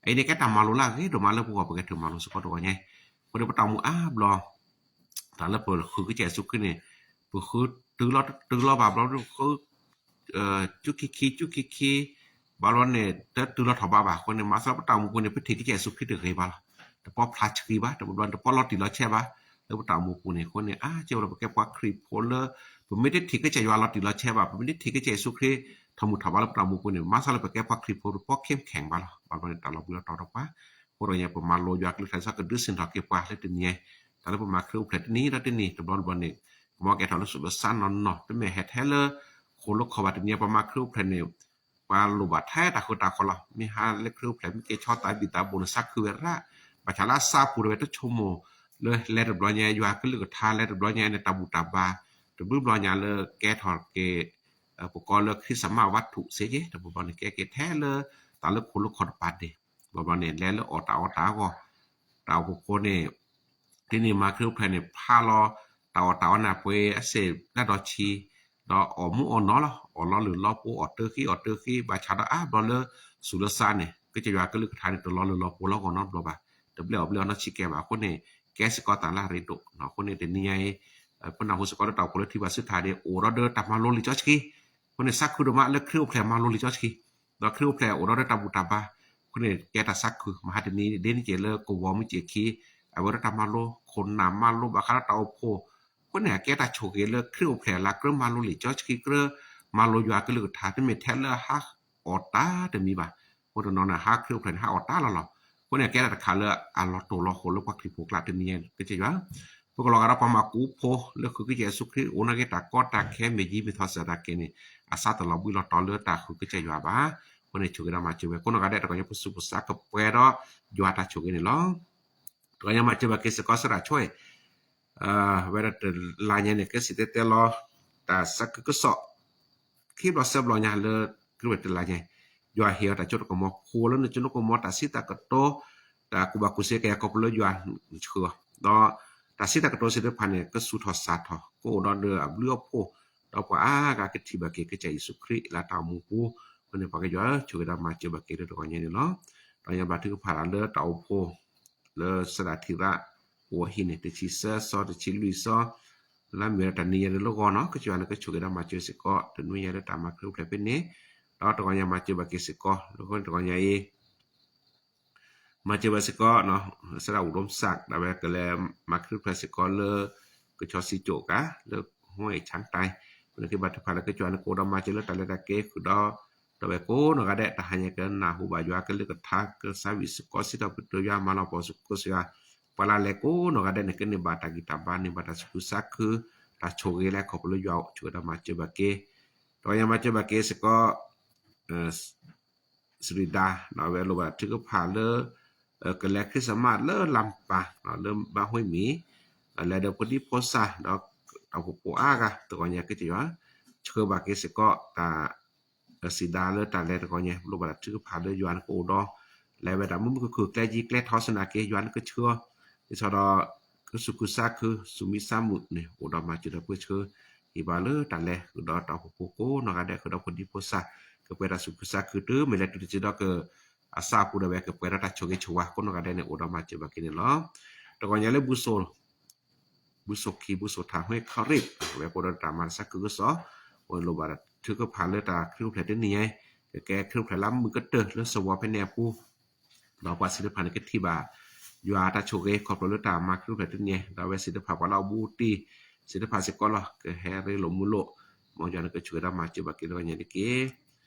အအံၤန့ၣ်ကဲတၢ်မၤလိလၢအဂ့ၤဒိၣ်မးလၢပဂီၢ် ပကထုးမၤလိစ့ၢ်ကီးတဂီၤညါ အဃိန့ၣ်ပတၢ်အိၣ်မူအါဘျီ တၢ်လၢပဃုကစၢ်ယ့ၣ်ၡူးခရံာ်န့ၣ် ပဃုတုၤလီၤတုၤလီၤဘၣ်ဘျီ ပဃု ကၠူခံခံ ကၠူခံခံ ဘၣ်ဘျီန့ၣ် တတုၤလီၤထီၣ်ဘးဘၣ် အဃိန့ၣ် မၤစၢၤလၢပတၢ်အိၣ်မူပူၤန့ၣ် ပထံၣ်ကစၢ်ယ့ၣ်ၡူးခရံာ်တဂ့ၤဘၣ်လီၤ တပီဖျါဆှံဘၣ် တဘျီဘျီန့ၣ် တပီလီၤတံၢ်လီၤဆဲးဘၣ် လၢပတၢ်အိၣ်မူပူၤန့ၣ် အဃိန့ၣ် အါကဲဝဲလၢပကဲပှၤခရံာ်ဖိလၢ ပမ့ၢ်တထံၣ်ကစၢ်ယွၤလီၤတံၢ်လီၤဆဲးဘၣ် ပမ့ၢ်တထံၣ်ကစၢ်ယ့ၣ်ၡူးခရံာ် ထီၣ်မုၢ်ထီၣ်ဘးလၢပတၢ်အိၣ်မူပူၤန့ၣ် မၤစၢၤလၢပကဲပှၤခရံာ်ဖိတပီ เข้มแข็ง ဘၣ်လီၤ ဘၣ်ဘျီန့ၣ် တၢ်လီၤဘှံးလီၤတီၤဒီးပှၤ အဃိတဂီၤညါ ပမၤလိယွၤကလုၢ်ကထါ ကဒုးဆ့ၣ်နီၤက့ၤပှၤလၢတနံၤအံၤ တၢ်လၢပမၤခရံာ်အိၣ်ဖျဲၣ်တနံၤဒီးတနံၤ တဘျီတဘျီန့ၣ် ကမၤကဲထီၣ်လၢဆူးလၢစၢ်နီၢ်နီၢ် တမ့ၢ်ဟဲထဲလၢ ဃိာ်လၢခီၣ်ဘၣ်တနံၤ ပှၤမၤခရံာ်အိၣ်ဖျဲၣ်န့ၣ် ပှၤလိၣ်ဘၣ်ထဲတၢ်ဃုတၢ်ခီၣ်လီၤ. မ့ၢ်ဟးလၢခရံာ်အိၣ်ဖျဲၣ် မ့ၢ်ကဲဆီတၢ်ဘံၣ်တၢ်ဘိၣ်န့ၣ် သးခုဝဲရၣ်, ဘၣ်ဆၣ်လၢအသးပူၤတဝဲတဆိကမိၣ် လၢလဲၤတဘျီညါ ယွၤကလုၢ်ကထါလဲၤတဘျီညါန့ၣ် တၢ်ဘူၣ်တၢ်ဘါ တဘျုးဘျီညါလၢကဲထီၣ်က့ၤ ပကိးလၢ ခရံာ်စမး ဝးထူၣ် စ့ၢ်ကီး တဘျီဘျီန့ၣ် ကဲက့ၤထဲလၢ တၢ်လၢခိၣ်လၢခီၣ်တပၤဒ့ၣ်, ဘျီဘျီန့ၣ် လဲၤလၢအီၣ်တၢ်အီတၢ်အဂီၢ်, တၢ်အိၣ်ဖှိၣ်ဖိန့ၣ် ဒ်န့ၣ်မၤခရံာ်အိၣ်ဖျဲၣ်န့ၣ် ဖးလီၤ တၢ်အီၣ်တၢ်အီန့ၣ် ပှဲၤအစ့ၣ်လၢဒီးဆံး, ဒီးအီၣ်မူအီၣ်နီၤလီၤ, အီၣ်လီၤလုၢ်လီၤပှီၤ အီၣ်တၢ်ဃံအီၣ်တၢ်ဃံ ဘၣ်ဆၣ်ဒီးအါဘျီလၢ ဆူးလၢစၢ်န့ၣ် ကစၢ်ယွၤကလုၢ်ကထါန့ၣ် တလီၤလုၢ်လီၤပှီၤလီၤဂီၢ်နီတဘျီဘၣ်, တဘျဲၣ်အီၣ်ဘျဲၣ်အီနီတဆံးကဲဘၣ်အဃိန့ၣ် ကဲစ့ၢ်ကီးတၢ်လၢအရ့ဒိၣ်, အဃိန့ၣ်တနံၤညါအံၤ ပနၢ်ဟူစ့ၢ်ကီးလၢတၢ်အိၣ်ဖှိၣ်လၢထံၣ်ဘၣ်ဆူၣ်ထီၣ်န့ၣ် အိၣ်ဒီးဒီးတၢ်မၤလိလံာ်စီဆှံ, အဃိန့ၣ် သးခုဒိၣ်မးလၢခရံာ်အိၣ်ဖျဲၣ်မၤလိလံာ်စီဆှံ, ဒီးခရံာ်အိၣ်ဖျဲၣ်အိၣ်ဒီးဒီးတၢ်ဘူၣ်တၢ်ဘါ, အဃိန့ၣ် ကဲတၢ်သးခု မဟါတနံၤဒ်န့ၣ်က့ၤလၢကဝီၤမုၢ်စ့ၢ်ခံ အဝဲဒီးတၢ်မၤလိ ခိၣ်နၢ်မၤလိဘၣ်ဃးဒီးတၢ်အိၣ်ဖှိၣ်, အဃိန့ၣ် အကဲတၢ်ဆိၣ်ဂ့ၤလၢခရံာ်အိၣ်ဖျဲၣ်လၢကြၢးမၤလိလံာ်စီဆှံ ကြၢးမၤလိယွၤကလုၢ်ကထါ တမ့ၢ်ထဲလၢဟးအီၣ်တၢ်တမံၤဘၣ်, အဃိတနီၤန့ၣ် ဟးခရံာ်အိၣ်ဖျဲၣ်န့ၣ် ဟးအီၣ်တၢ်လီၤလီၤ, အဃိန့ၣ် အကဲတၢ်တခါလၢအလီၤတိၢ်လီၤဃိာ်လၢပှၤခရံာ်ဖိကျါတနံၤညါ ကစၢ်ယွၤ ပကလီၤဂာ်ဒီးပှၤမၤကူးဖိ လၢဃုာ်ကစၢ်ယ့ၣ်ၡူးခရံာ် အိၣ်နာ်က့တၢ်ကီတၢ်ခဲမ့ၢ်ယံၤမ့ၢ်ထီၣ်စၢ်တၢ်ကဲန့ၣ် အသးတလီၤဘှံးလီၤတီၤလၢတၢ်ဃုာ်ကစၢ်ယွၤဘၣ်, အဃိန့ၣ် ဆိၣ်ဂ့ၤဒီးမၤစၢၤဝဲ ကိးနီၢ်ဂၤဒဲး တကီၢ်ညါပစူးပစါကပှဲၤဒီးယွၤတၢ်ဆိၣ်ဂ့ၤန့ၣ်လီၤ. တကီၢ်ညါမၤစၢၤဘၣ်က့ၤစ့ၢ်ကီး စရၣ်ဆိၣ် ဝဲဒၣ်တလါညါန့ၣ် ကစံၣ်တဲၤတဲလီၤ တၢ်သးခုကစီၣ် ခံဘျီသၢဘျီညါလၢ ခရံာ်ဝဲတလါညါ, ယွၤဟ့ၣ်အီၤတၢ်စိတၢ်ကမီၤဖိလၢနကၠိနကမီၤ တၢ်စံးတၢ်ကတိၤ, တၢ်ကူၣ်ဘၣ်ကူၣ်သ့ကယၤခီဖျိလၢယွၤဆှၢအီၤ, ဒီးတၢ်စံးတၢ်ကတိၤသ့ၣ်တဖၣ်န့ၣ် ကဆူၣ်ထီၣ်စၢ်ထီၣ် ကအိၣ်ဒီးဒီးအဘျုးအဖှိၣ်, ဒီးပှၤအါဂၤကထံၣ်ဘၣ်က့ၤကစၢ်ယ့ၣ်ၡူးခရံာ်လၢတၢ်အိၣ်မူပူၤ, အဃိန့ၣ် ပှၤကယွၤဆိၣ်ဂ့ၤဒီးမၤစၢၤဘၣ်က့ၤလၢတကီၢ်ညါန့ၣ်လီၤ. တကီၢ်ညါဘၣ်ထုကဖၣ်လၢတၢ်အိၣ်ဖှိၣ် လၢသရၣ်ထံရၣ်အိၣ်အဟံၣ်န့ၣ် တဆံသၢစီ တဆံလွံၢ်စီ လၢမ့ၢ်ဝဲဒၣ်တနံၤညါဒ်လၢဂီၢ်နီၤ ကစၢ်ယွၤန့ၣ် ကဆိၣ်ဂ့ၤဒီးမၤစၢၤစ့ၢ်ကီး တနွံညါလၢတၢ်မၤခရံာ်အိၣ်ဖျဲၣ်ဖဲန့ၣ်, ဒီးတကီၢ်ညါမၤစၢၤဘၣ်က့ၤစ့ၢ်ကီး လၢတကီၢ်ညါအံၤ မၤစၢၤဘၣ်စ့ၢ်ကီး သရၣ် အူဒိၣ်စၣ် ဒၣ်ဝဲကလဲၤမၤခရံာ်အိၣ်ဖျဲၣ်စ့ၢ်ကီးလၢ ကဆီစံကၠိၣ်ကါ လၢ ห้วยช้างตาย ပနက့ၤဘၣ်ထုကဖၣ်လၢကစၢ်ယွၤန့ၣ် ကအိၣ်ဒီးမၤစၢၤလၢတၢ်လဲၤတၢ်က့ၤဃုာ်ဒီး ဒီးဝဲကိးနီၢ်ဂၤဒဲး တဟါညါကနၢ်ဟူဘၣ်ယွၤကလုၢ်ကထါ ကစၢ်ဝံၣ်စ့ၢ်ကီး စံးထီၣ်ပတြၢၤယွၤ မၤလၤကပီၤစ့ၢ်ကီးစ့ၢ်ကီး ပှၤလၢလဲၤကိးနီၢ်ဂၤဒဲးန့ၣ် ကန့ၢ်ဘၣ်တၢ်ဂံၢ်တၢ်ဘါ န့ၢ်ဘၣ်တၢ်သူၣ်ခုသးခု တၢ်ဆိၣ်ဂ့ၤလၢခီဖျိလၢယွၤဆိၣ်ဂ့ၤဒီးမၤစၢၤဘၣ်က့ၤ, တကီၢ်ညါမၤစၢၤဘၣ်က့ၤစ့ၢ်ကီး စရံဒါ အဝဲလိၣ်ဘၣ်ထုကဖၣ်လၢ ကလဲၤခရံာ်စမးလၢလါပၢ် လၢဘၣ်ဟူမံၤ လဲၤဒီးဖိဒံဖိသၣ် ဒီးတၢ်အိၣ်ဖှိၣ်ဖိအါဂၤ တကီၢ်ညါကစၢ်ယွၤ ဆှၢဘၣ်က့ၤစ့ၢ်ကီး တၢ် စရံဒါလၢတၢ်လဲၤတကီၢ်ညါ လိၣ်ဘၣ်တၢ်ထုကဖၣ်လၢယွၤန့ၣ်ကအိၣ်ဒီး လဲၤဝဲဒၣ်မုာ်မုာ်ခုၣ်ခုၣ် ကျဲယံၤကျဲထီသနာ်က့ ယွၤန့ၣ်ကဆှၢအီၤ ဒ်သိးဒီး ကသူၣ်ခုသးခု သူၣ်မံသးမုာ်န့ၣ် အိၣ်ဒီးမၤစၢၤဒီးပှၤဆှၢ ဟ့ၣ်ဘၣ်လၢတၢ်လဲၤဃုာ်ဒီးတၢ်အိၣ်ဖှိၣ်ဖိကိးနီၢ်ဂၤဒဲး ဃုာ်ဒီးဖိဒံဖိသၣ် ကပှဲၤတၢ်သူၣ်ခုသးခု တုၤမ့ၢ်လဲၤတုၤတစဲးဒီးက အသးအပူၤဒီးဝဲကပှဲၤဒီးတၢ်ဆိၣ်ဂ့ၤဆိၣ်ဝါ ကိးနီၢ်ဂၤဒဲးန့ၣ် အိၣ်ဒီးမၤစၢၤဘၣ်က့ၤန့ၣ်လီၤ. တကီၢ်ညါလၢ ဘူၣ်စိၣ်ခံ ဘူၣ်စိၣ်ထၣ် ဟွဲခီရ့ၣ် ဝဲပအိၣ်ဒီးတၢ်မၤသးခုကစီၣ် အိၣ်လိၣ်ဘၣ်ထုကဖၣ်လၢတၢ်ခရံာ်အိၣ်ဖျဲၣ်တနံၤညါ ကကဲခရံာ်အိၣ်ဖျဲၣ်လၢမုာ်ကတၢၢ်လၢသဝီဖဲန့ၣ်အပူၤ ဒီးပှၤသ့ၣ်တဖၣ်န့ၣ်ကထံၣ်ဘၣ် ယွၤတၢ်ဆိၣ်ဂ့ၤခီဖျိလၢတၢ်မၤခရံာ်အိၣ်ဖျဲၣ်တနံၤညါ ဒီးအဝဲသ့ၣ်တဖၣ်ပှၤလၢအဘူးအတံၢ် သ့ၣ်တဖၣ်စ့ၢ်ကီးလီၤ ကဟဲရ့လိာ်မုာ်လိာ် မ်ယွၤန့ၣ်ကဆိၣ်ဂ့ၤဒီးမၤစၢၤဘၣ်က့ၤတကီၢ်ညါတက့ၢ်.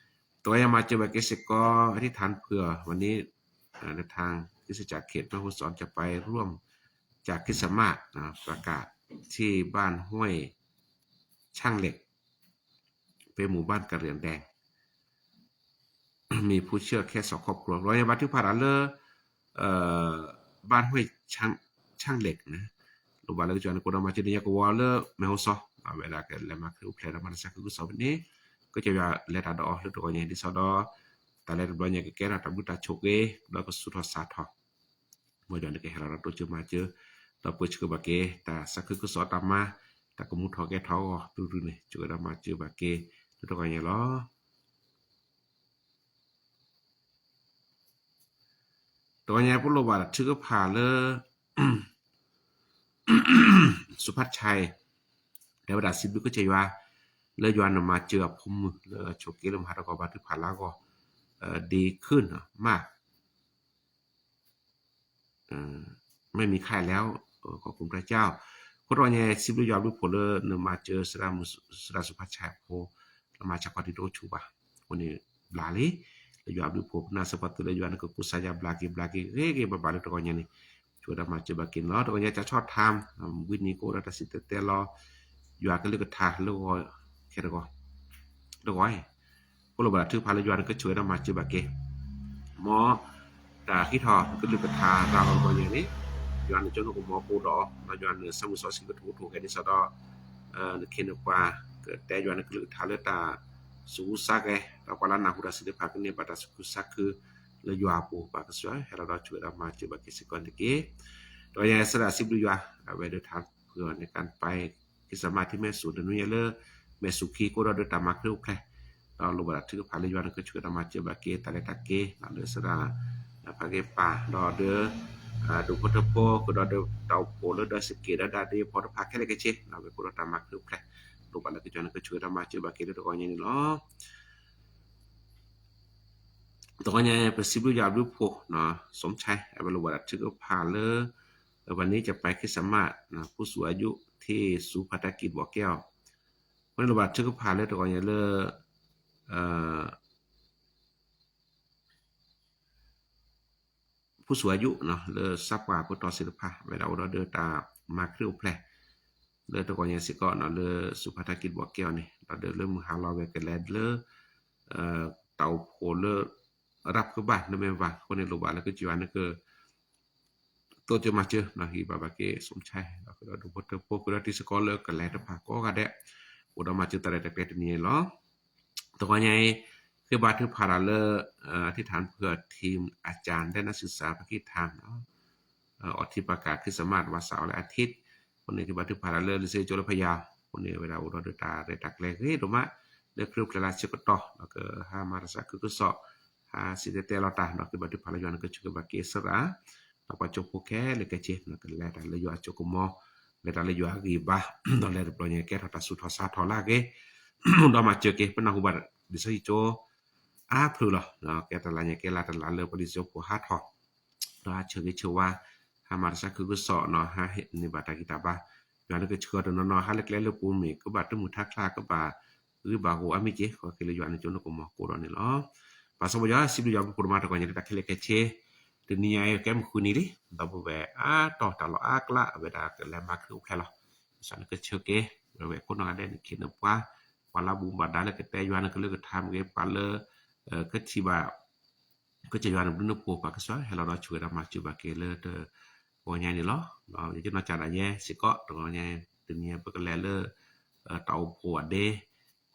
တကီၢ်ညါမၤစၢၤဘၣ်က့ၤစ့ၢ်ကီး အဓိဋ္ဌာန် เผื่อวันนี้ ทางคริสตจักรเขตแม่ฮ่องสอนจะไปร่วมจัดคริสต์มาส ประกาศที่บ้านห้วยช่างเหล็ก เป็นหมู่บ้านกะเหรี่ยงแดง มีผู้เชื่อแค่สองครอบครัว တကီၢ်ညါဘၣ်ထုကဖၣ်လၢ บ้านห้วยช่าง ช่างเหล็ก န့ၣ် လိၣ်ဘၣ်လၢကစၢ်ယွၤန့ၣ် ကအိၣ်ဒီးမၤစၢၤ တကီၢ်ညါကဝီၤလၢ မဲၣ်ဟိၣ်စီၤ အဝဲဒၣ်ကလဲၤမၤခရံာ်အိၣ်ဖျဲၣ်ဒီးမၤတၢ်သးခုကစီၣ်ဖဲန့ၣ် ကစၢ်ယွၤလဲၤတၢ်ဒီးအီၤလၢတကီၢ်ညါဒ်သိးဒီး တၢ်လဲၤတဘျီညါကကဲထီၣ်တၢ်ဘျုးတၢ်ဆိၣ်ဂ့ၤ ဒီးကဆူၣ်ထီၣ်စၢ်ထီၣ် မ်ယွၤန့ၣ်ကဟဲလီၤဒီးတိစၢၤမၤစၢၤ ဒီးပၢဆှၢဘၣ်က့ၤ တၢ်သးခုကစီၣ်တၢ်မၤ တၢ်ကမူထီၣ်ကဲထီၣ်အဂီၢ် တုၤတုၤန့ၣ် ဆိၣ်ဂ့ၤဒီးမၤစၢၤဘၣ်က့ၤ လၢတကီၢ်ညါလီၤ. တကီၢ်ညါပလိၣ်ဘၣ်ထုကဖၣ်လၢ စူၤဖးဆဲး တဲဝဲဒၣ်စံးဘျုးကစၢ်ယွၤ လၢယွၤန့ၣ်မၤစၢၤအဖိမုၣ်လၢအဆိးက့လၢမဟါတကီၢ်ဘၣ်ထုကဖၣ်လၢအဂီၢ် ดีขึ้นมาก ไม่มีไข้แล้ว ขอบคุณพระเจ้า အဃိတကီၢ်ညါ စံးဘျုးယွၤဘျုးဖှိၣ်လၢနမၤစၢၤ စရၣ်စူၤဖးဆဲးဖိ လၢမၤစၢၤကီးဒံးတအိၣ်ဆူၣ်ဘၣ် အဃိန့ၣ် ဘျါလံ လၢယွၤဘျုးဖှိၣ် ပနာ်စ့ၢ်ကီးသုလၢယွၤန့ၣ်ကကူစါယၤဘျါက့ၤဘျါက့ၤ ဂ့ၤဂ့ၤဘၣ်ဘၣ်လၢတကီၢ်ညါန့ၣ် ဆိၣ်ဂ့ၤဒီးမၤစၢၤဘၣ်က့ၤန့ၣ်လီၤ. တဂီၤညါ ကၠၢ်ဆီၣ်ထါ ဝံၤနံၤကအိၣ်ဒီးတၢ်စံၣ်တဲၤတဲလီၤ ယွၤကလုၢ်ကထါလၢဂီၤ ခဲတဂီၤ တဂီၤအံၤ ဃိလၢဘၣ်တၢ်ထုကဖၣ်လၢယွၤန့ၣ်ကဆိၣ်ဂ့ၤဒီးမၤစၢၤဘၣ်က့ၤ မ်တၢ်ဟံးထီၣ်ကလုၢ်ကထါရၤလီၤတဂီၤညါန့ၣ် ယွၤန့ၣ်ကၠိနကမီၤကိးဒီး ဒီးယွၤန့ၣ် ဆၢမုၢ်စီဆှံကထိကထိခဲန့ၣ်စ့ၢ်ဒီး နခ့နပှၤ ကတဲယွၤန့ၣ်ကလုၢ်ကထါလၢတၢ်သူၣ်အုးသးအုး ဒီးပှၤလၢနၢ်ဟူတၢ်စံးတဖၣ်ကန့ၢ်ဘၣ်တၢ်သူၣ်ခုသးခု လၢယွၤအပူၤ ပၢ်ကစၢ် ဟဲလီၤဒီးဆိၣ်ဂ့ၤဒီးမၤစၢၤဘၣ်က့ၤစ့ၢ်ကီးန့ၣ်တက့ၢ်. တဂီၤညါစံးဘျုးယွၤ အဝဲဒၣ်ထါဖုအီၤန့ၣ် ကၣ်ပာ် ခရံၣ်စမးထံမဲာ်ဆူၣ် တနွံညါလၢ မဲာ်ဆူၣ်ခံကအိၣ်ဒီးတၢ်မၤခရံာ်အိၣ်ဖျဲၣ် ဒီးလိၣ်ဘၣ်တၢ်ထုကဖၣ်လၢယွၤန့ၣ်ကဆိၣ်ဂ့ၤဒီးမၤစၢၤဘၣ်က့ၤ တၢ်လဲၤတၢ်က့ၤ လၢစရၣ် ဖးက့ၤပၢ် ဒီးဒုး ဒူၣ်ဖိထၢဖိ ကဒီးဒုးတၢ်အိၣ်ဖှိၣ်လၢဒီးစက့ၣ်ဒီးဒၣ်ဒ့ဖီတဖၣ်ခဲလၢာ်ခဲဆ့ အဝဲကအိၣ်ဒီးတၢ်မၤခရံာ်အိၣ်ဖျဲၣ် လိၣ်ဘၣ်လၢကယွၤန့ၣ်ကဆိၣ်ဂ့ၤဒီးမၤစၢၤဘၣ်က့ၤလၢတဂီၤညါန့ၣ်လီၤ. တဂီၤညါ ပစံးဘျုးယွၤဘျုးဖှိၣ် စီၤဆဲ အဝဲလိၣ်ဘၣ်တၢ်ထုကဖၣ်လၢ ပှၤန့ၣ် ကၠၢ်ပာ်ခရံၣ်စမး ဖူစူၤအယုၣ် ထံၣ်စူၤဖးတၢ်ကံၢ်တဘီၣ်ကဲအီၤ အဃိန့ၣ်လိၣ်ဘၣ်တၢ်ထုကဖၣ်လၢတဂီၤညါလၢ ဖူစူၤအယုၣ် လၢသးပှၢ်ပတီၢ်သ့ၣ်တဖၣ် အဝဲဒၣ်အိၣ်ဒီးဒုးတၢ်မၤခရံာ်အိၣ်ဖျဲၣ် လၢတဂီၤညါစ့ၢ်ကီး လၢစူၤဖးတၢ်ကံၢ်တဘီၣ်ကဲအီၤန့ၣ် ဒီးဒုးလၢမုၢ်ဟါလီၤဝဲကလဲၤလၢ တၢ်အိၣ်ဖှိၣ်လၢ ရၢ်ဖုဘၣ်လၢမဲာ်ဘၣ် အဃိန့ၣ်လိၣ်ဘၣ်လၢကယွၤန့ၣ်က သိးကမၤစၢၤ ဟံးဘၣ်ဘၣ်က့ၤစီၤဆဲ ဒီးဃုာ်ဒီးဒူၣ်ဖိထၢဖိ ဃုာ်ဒီးတံၤသကိးလၢကလဲၤတဖၣ်ကိးဂၤဒဲး အိၣ်ဒီးမၤစၢၤတၢ်ရဲၣ်တၢ်ကျဲၤတနံၤအံၤလီၤ. တဂီၤညါအံၤ ဃ့ဘါထုကဖၣ်တၢ်လၢ အထံၣ်ထၣ်ဖုအထံၣ် အကၠၢ်ဒဲးနၢ်စံးစၢ် ပကထၣ် အီထံပၢ်ကၢ်ခရံာ်စမး တဘၣ်စးအီၤလၢအထံၣ် အဃိန့ၣ် ဃ့ဘါထုကဖၣ်တၢ်လၢလံာ်စီဆှံကၠိလၢဖယၢၣ် အဃိန့ၣ် အဝဲဒၣ်အိၣ်ဒီးဒုးတၢ်ရဲၣ်တၢ်ကျဲၤဂ့ၤဒိၣ်မး လၢခရံာ်အိၣ်ဖျဲၣ်လၢဆၢကတီၢ် ဒီးကဟါမၤတၢ်သးခုကစီၣ် ဟးစံၣ်တဲၤတဲလီၤတၢ် ဒီးဃ့ဘါထုကဖၣ်လၢယွၤန့ၣ်ကဆိၣ်ဂ့ၤဘၣ်က့ၤစရၣ် ဒီးပှၤကၠိဖိခဲလၢာ်ခဲဆ့ ကလဲၤတၢ်လၢယွၤအစိကမီၤ လဲၤတၢ်လၢယွၤအဂံၢ်ဘါ ဒီးလဲၤတဘျီညါကဲထီၣ်တၢ်ဆူးထီၣ်ဆါထီၣ်လၢအဂ့ၤ ဒီးမၤစၢၤက့ၤ ပနၢ်ဟူဘၣ်လံာ်စီဆှံကၠိ အါဖျၢၣ်လီၤ ကဲတလးညါကဲလၢတလးလၢပှၤလံာ်စီဆှံဖိဟးထီၣ် ဒီးဟးဆၢဂ့ၤဆၢဝါ ဟးမၤတၢ်သးခုကစီၣ်နီၤ ဟးဟ့ၣ်န့ၢ်ဘၣ်တၢ်ဂံၢ်တၢ်ဘါ ယွၤန့ၣ်ကဆှၢတနီၤနီၤ ဟးလၢကျဲလၢပူၤမ့ၢ် ကဘၣ်တမုာ်ထါချါ ကဘၣ်ဂံၢ်ဘၣ်ဂီၤအါမ့ၢ်က့ၤ ဃီက့ၤလၢယွၤန့ၣ်ကၠိနကမီၤကိးဒီးန့ၣ်လီၤ. ပၢ်စီၤပီယွၤ စံးဘျုးယွၤဘျုးဖှိၣ်ဒိၣ်မး တဂီၤညါလၢတၢ်ခဲလၢာ်ခဲဆ့ တနံၤညါအံၤကဲမုၢ်ဃုနံၤလံ ဒီပုၢ်ဝဲၢ်အါတီၢ်တၢ်လီၢ်အါကျါ အဝဲဒၣ်ကလဲၤမၤခရံာ်အိၣ်ဖျဲၣ်လီၤ. ကစၢ်န့ၣ်ကဆှၢက့ၤ ဝဲခိၣ်နၢ်ဂၤဒဲးန့ၣ် ခ့နပှၤ ပှၤလၢအဘူၣ်ဘၣ်ဒါလၢကတဲယွၤန့ၣ်ကလုၢ်ကထါမ့ၢ်ဂ့ၤ ပှၤလၢ ကထံၣ်ဘၣ် ကစၢ်ယွၤန့ၣ်ဘျုးန့ၢ်ပှၤ ပၢ်ကစၢ် ဟဲလီၤဒီးဆိၣ်ဂ့ၤဒီးမၤစၢၤဘၣ်က့ၤလၢတဂီၤညါန့ၣ်လီၤ. ယကနီၢ်ကစၢ်ဒၣ်ယဲစ့ၢ်ကီး တဂီၤညါ တနံၤညါပကလဲၤလၢ တၢ်အိၣ်ဖှိၣ်အဒ့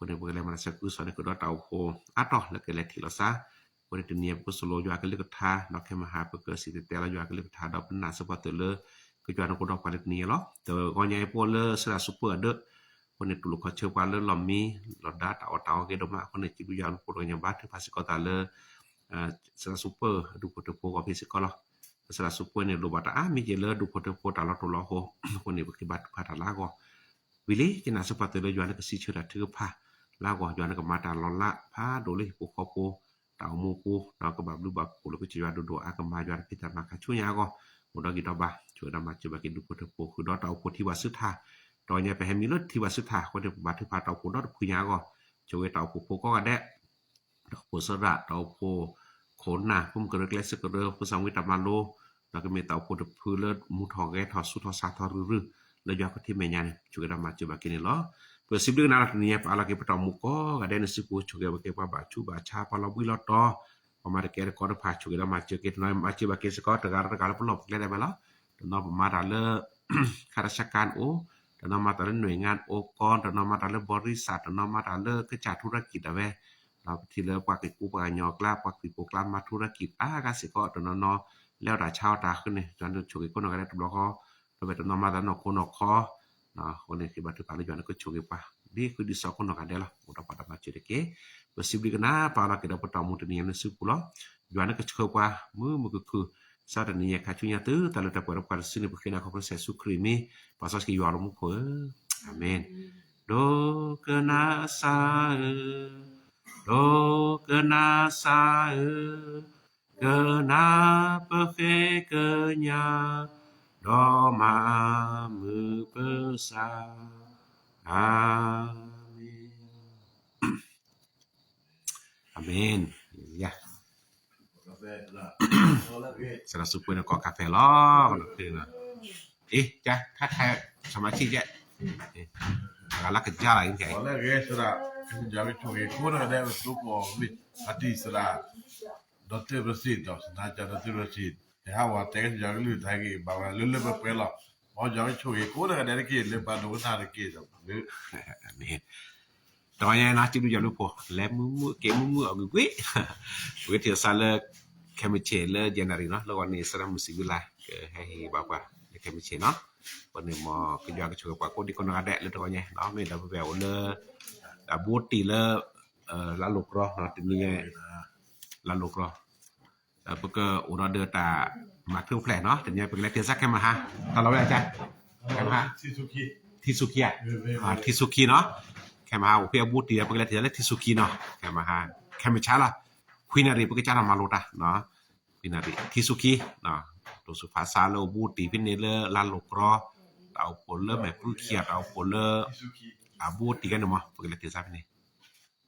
အဃိန့ၣ် ပကလဲၤမၤတၢ်သးခုကစီၣ်န့ၣ် ကဒီးတၢ်အိၣ်ဖှိၣ်အါတီၢ်လၢကလဲၤထံၣ်လိာ်သး အဃိန့ၣ် တနံၤညါပကသိၣ်လိယွၤကလုၢ်ကထါ ဒီးခဲမုၢ်ဟါပကစံၣ်တဲၤတဲလီၤယွၤကလုၢ်ကထါ ဒီးပနာ်စ့ၢ်ကီးသုးလၢ ကယွၤန့ၣ်ကအိၣ်ဒီးပှၤလၢတနံၤညါလီၤ. တဂီၤညါအံၤပအိၣ်လၢဆဲးဒၣ်စူပၢၢ်အဒၢး အဃိန့ၣ် တူၢ်လိာ်ခီၣ်ဆၢပှၤလၢလီၢ်မံ လီၢ်ဒါတၢ်အီၣ်တၢ်အီဂ့ၤဒိၣ်မး အဃိန့ၣ် စံးဘျုးယွၤဘျုးဖှိၣ်တဂီၤညါ ဘါထုကဖၣ်စ့ၢ်ကီးသးလၢ ဆဲးဒၣ်စူပၢၢ် ဒူၣ်ဖိထၢဖိအဂီၢ်ဖဲစ့ၢ်ကီးလီၤ. ဆဲးဒၣ်စူပၢၢ်န့ၣ် လိၣ်ဘၣ်တၢ်အါမ့ၢ်က့ၤလၢဒူၣ်ဖိထၢဖိတၢ်လီၤတိၢ်လီၤဟိ အဃိန့ၣ် ပကဘါထုကဖၣ်တၢ်လၢအဂီၢ် ဝံၤလံ ကနာ်စ့ၢ်ကီးသုးလၢယွၤန့ၣ်ကစံးဆၢတၢ်ထုကဖၣ်လၢအဂီၢ် ယွၤန့ၣ်ကမၤတၢ်လီၤလးဖးဒိၣ်လၢဟံၣ်ဖိဃီဖိ တၢ်အိၣ်မူပူၤ ဒီးကဘၣ်ဘျုးဘၣ်ဖှိၣ်လၢကစၢ်ယွၤဒိၣ်ဒိၣ်အါကမၣ် ယွၤတဖံးတၢ်မၤခါဆူညါအဂီၢ် အိၣ်ဒီးဂံၢ်ဒီးဘါ ဆိၣ်ဂ့ၤဒီးမၤစၢၤဘၣ်က့ၤဒူၣ်ဖိထၢဖိ ဃုာ်ဒီးတၢ်အိၣ်ဖှိၣ်ထံဝၣ်ဆူထၣ် တဂီၤညါပဟဲမံလၢထံဝၣ်ဆူထၣ် အဃိန့ၣ် ပဘါထုကဖၣ်တၢ်အိၣ်ဖှိၣ်ဒီတဖုညါအဂီၢ် ဆိၣ်ဂ့ၤတၢ်အိၣ်ဖှိၣ်ဖိကိးဂၤဒဲး တၢ်အိၣ်ဖှိၣ်သရၣ် တၢ်အိၣ်ဖှိၣ်ခိၣ်နၢ် ဖိမုၣ်ကရၢကျဲစ့ၢ်ကရၢ ဖိသၣ်ဝံတၢ်မၤလိ ဒီးကမ့ၢ်တၢ်အိၣ်ဖှိၣ်တဖုလၢမူထီၣ်ဂဲၤထီၣ်ဆူထီၣ်စှၤထီၣ်ရုၢ်ရုၢ် လၢယွၤခီၣ်ထံးမဲာ်ညါန့ၣ် ဆိၣ်ဂ့ၤဒီးမၤစၢၤဘၣ်က့ၤန့ၣ်လီၤ. ပစံးဘျုးကနၣ်လီၤတနံၤညါ ပအးလီၤက့ၤပတၢ်အိၣ်မူကိးဂၤဒဲးန့ၣ်စုပူၤ ဆိၣ်ဂ့ၤဝဲက့ၤပှၤဘၣ်ဆူးဘၣ်ဆါ ပှၤလီၤဘှံးလီၤတီၤ ပှၤမၤတကဲတကီတဖၣ် ဆိၣ်ဂ့ၤဒီးမၤစၢၤက့ၤ တနီၤမၤစၢၤဘၣ်က့ၤစ့ၢ်ကီး တဂၤလၢတဂၤလၢပလီၢ်ပကျဲဒၣ်ဝဲလီၤ. တနီၤပမၤတၢ်လၢ ခါတၢ်ဆါကါအိၣ်, တနီၤမၤတၢ်လၢနွံၣ်ငါအိၣ်ကီ, တနီၤမၤတၢ်လၢဘီရံစၢ်, တနီၤမၤတၢ်လၢကစၢ်ထူရကံၣ်ဒၣ်ဝဲ, ဒီးပထံၣ်လၢပှၤက့ၤကူပှၤကညီအကျါ ပှၤခရံာ်ဖိကျါမၤထူရကံၣ်အါဂၤစ့ၢ်ကီး တနီၤနီၤ လဲၤအီၣ်တၢ်ဆါအီၣ်တၢ်အဃိန့ၣ် ယွၤန့ၣ်ဆိၣ်ဂ့ၤကိးနီၢ်ဂၤဒဲးတဘျီဃီ, ဒီးဖဲတနီၤမၤတၢ်နီၢ်ခိနီၢ်ခီ အဃိန့ၣ် ဃ့ဘါထုကဖၣ်လၢယွၤန့ၣ်ကဆိၣ်ဂ့ၤပှၤ ဒ်ဃုဒ်စီၤကိးနီၢ်ဂၤဒဲးလီၤ. အိၣ်ဒီးပှၤတၢ်မၤစၢၤတက့ၢ်. ပစံးဘျုးကနၣ်ပာ်လီၤက့ၤဒီးပတၢ်အိၣ်မူတနံၤညါန့ၣ်စုပူၤလီၤ. ယွၤန့ၣ်ကဆှၢပှၤ မုာ်မုာ်ခုၣ်ခုၣ် စးတနံၤညါခါဆူညါသုတၢ်လၢတၢ်ပှဲၤဒီးပှၤတစုန့ၣ် ပဃ့နၤခီဖျိစဲးဆူခရံာ်မံၤ ပှၤစီဆှံယွၤလၢမူခိၣ်ဧၢ, အၤမ့ၣ်. ဒိကနၣ်စၢ်ဧၢ, ဒိကနၣ်စၢ်ဧၢ, ကနၣ်ပဃ့ကညး ဒီးမၤမုာ်ပသး, အၤမ့ၣ်, အၤမ့ၣ်. စရၤစူပှဲၤန့ၣ်ကီၢ်ကါဖဲလီၤ, အ့ ကါ ထါထါ စမၤဆံၣ်ကဲ, အဂၤလၢကစၢ်လီၤ, လၢဂ့ၤသရၣ်, ကစၢ်ယွၤကဆိၣ်ဂ့ၤကိးဂၤဒဲး ပသူပီၢ်မ့ၢ်အတံၢ်သရၣ် ဒီးတၢ်ရစံၣ်ဒီး စနၢ်ကၢ်ဒီးတၢ်ရစံၣ်, ဟဲဟးဝဲတဲကစၢ်ယွၤကလုၢ်ကထါက့ၤ ဘၣ်ဝဲလၢလၢပှဲၤပှဲၤလီၤ, မ်ယွၤကဆိၣ်ဂ့ၤကိးဂၤဒဲးတက့ၢ် လၢပှၤဒိကနၣ်တက့ၢ်ဒီး တဂီၤညါနီၤ စံးဘျုးယွၤဘျုးဖှိၣ် လဲၤမုာ်မုာ်က့ၤမုာ်မုာ်အဂ့ၤကွံာ်, ပကထံၣ်သးလၢ ခဲမုၢ်ဆ့ၣ်လၢ January နီၤ လၢဂီၤန့ၣ် စရၤမုၢ်စံးဘျုးလၢ် ကဟဲဟ့ၣ်ဘၣ်ပှၤ လၢခဲမုၢ်ဆ့ၣ်နီၤ, အဃိန့ၣ် မ်ကစၢ်ယွၤကဆိၣ်ဂ့ၤပှၤကိးဒံကိးနီၢ်ဂၤဒဲးလၢတဂီၤညါနီၤ, မ့ၢ်ဒီပုၢ်ဝဲၢ်အိၣ်လၢ အဘူးတံၢ်လၢ လါလိၤကြီနီၤ, တနံၤညါ လါလိၤကြီ ပကအိၣ်ဒီးတၢ်မၤထူၣ်ဖျဲးနီၤ, တနံၤညါပကလဲၤထံၣ်စၢ်ခဲမုၢ်ဟါ, တၢ်လီၤဝဲဒၣ်ကါ, ခဲမုၢ်ဟါ ထံဆူခံဧါ, ထံဆူခံနီၤ, ခဲမုၢ်ဟါအိၣ်ဖဲအဘူးတံၢ် ပကလဲၤထံၣ်စၢ်လၢထံဆူခံနီၤ, ခဲမုၢ်ဟါ ခဲမုၢ်ဆါလီၤ, ခွံနၣ်ရံၣ် ပကစးထီၣ်မၤလိတၢ်နီၤ, ခွံနၣ်ရံၣ် ထံဆူခံ, တိစၢ်ဖးဆါလၢအဘူးတံၢ်ဖဲန့ၣ်လၢလါလိၤကြီ, တၢ်အိၣ်ဖှိၣ်လၢမဲာ်ပြူခံဧါ, တၢ်အိၣ်ဖှိၣ်လၢ အဘူးတံၢ်ကဲန့ၣ်မး ပကလဲၤထံၣ်စၢ်ဖဲန့ၣ်,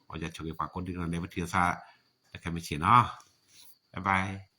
မ်ယွၤဆိၣ်ဂ့ၤပှၤကိးဒံကိးနီၢ်ဂၤဒဲး ပထံၣ်စၢ် လၢခဲမုၢ်ဆ့ၣ်နီၤ, bye bye.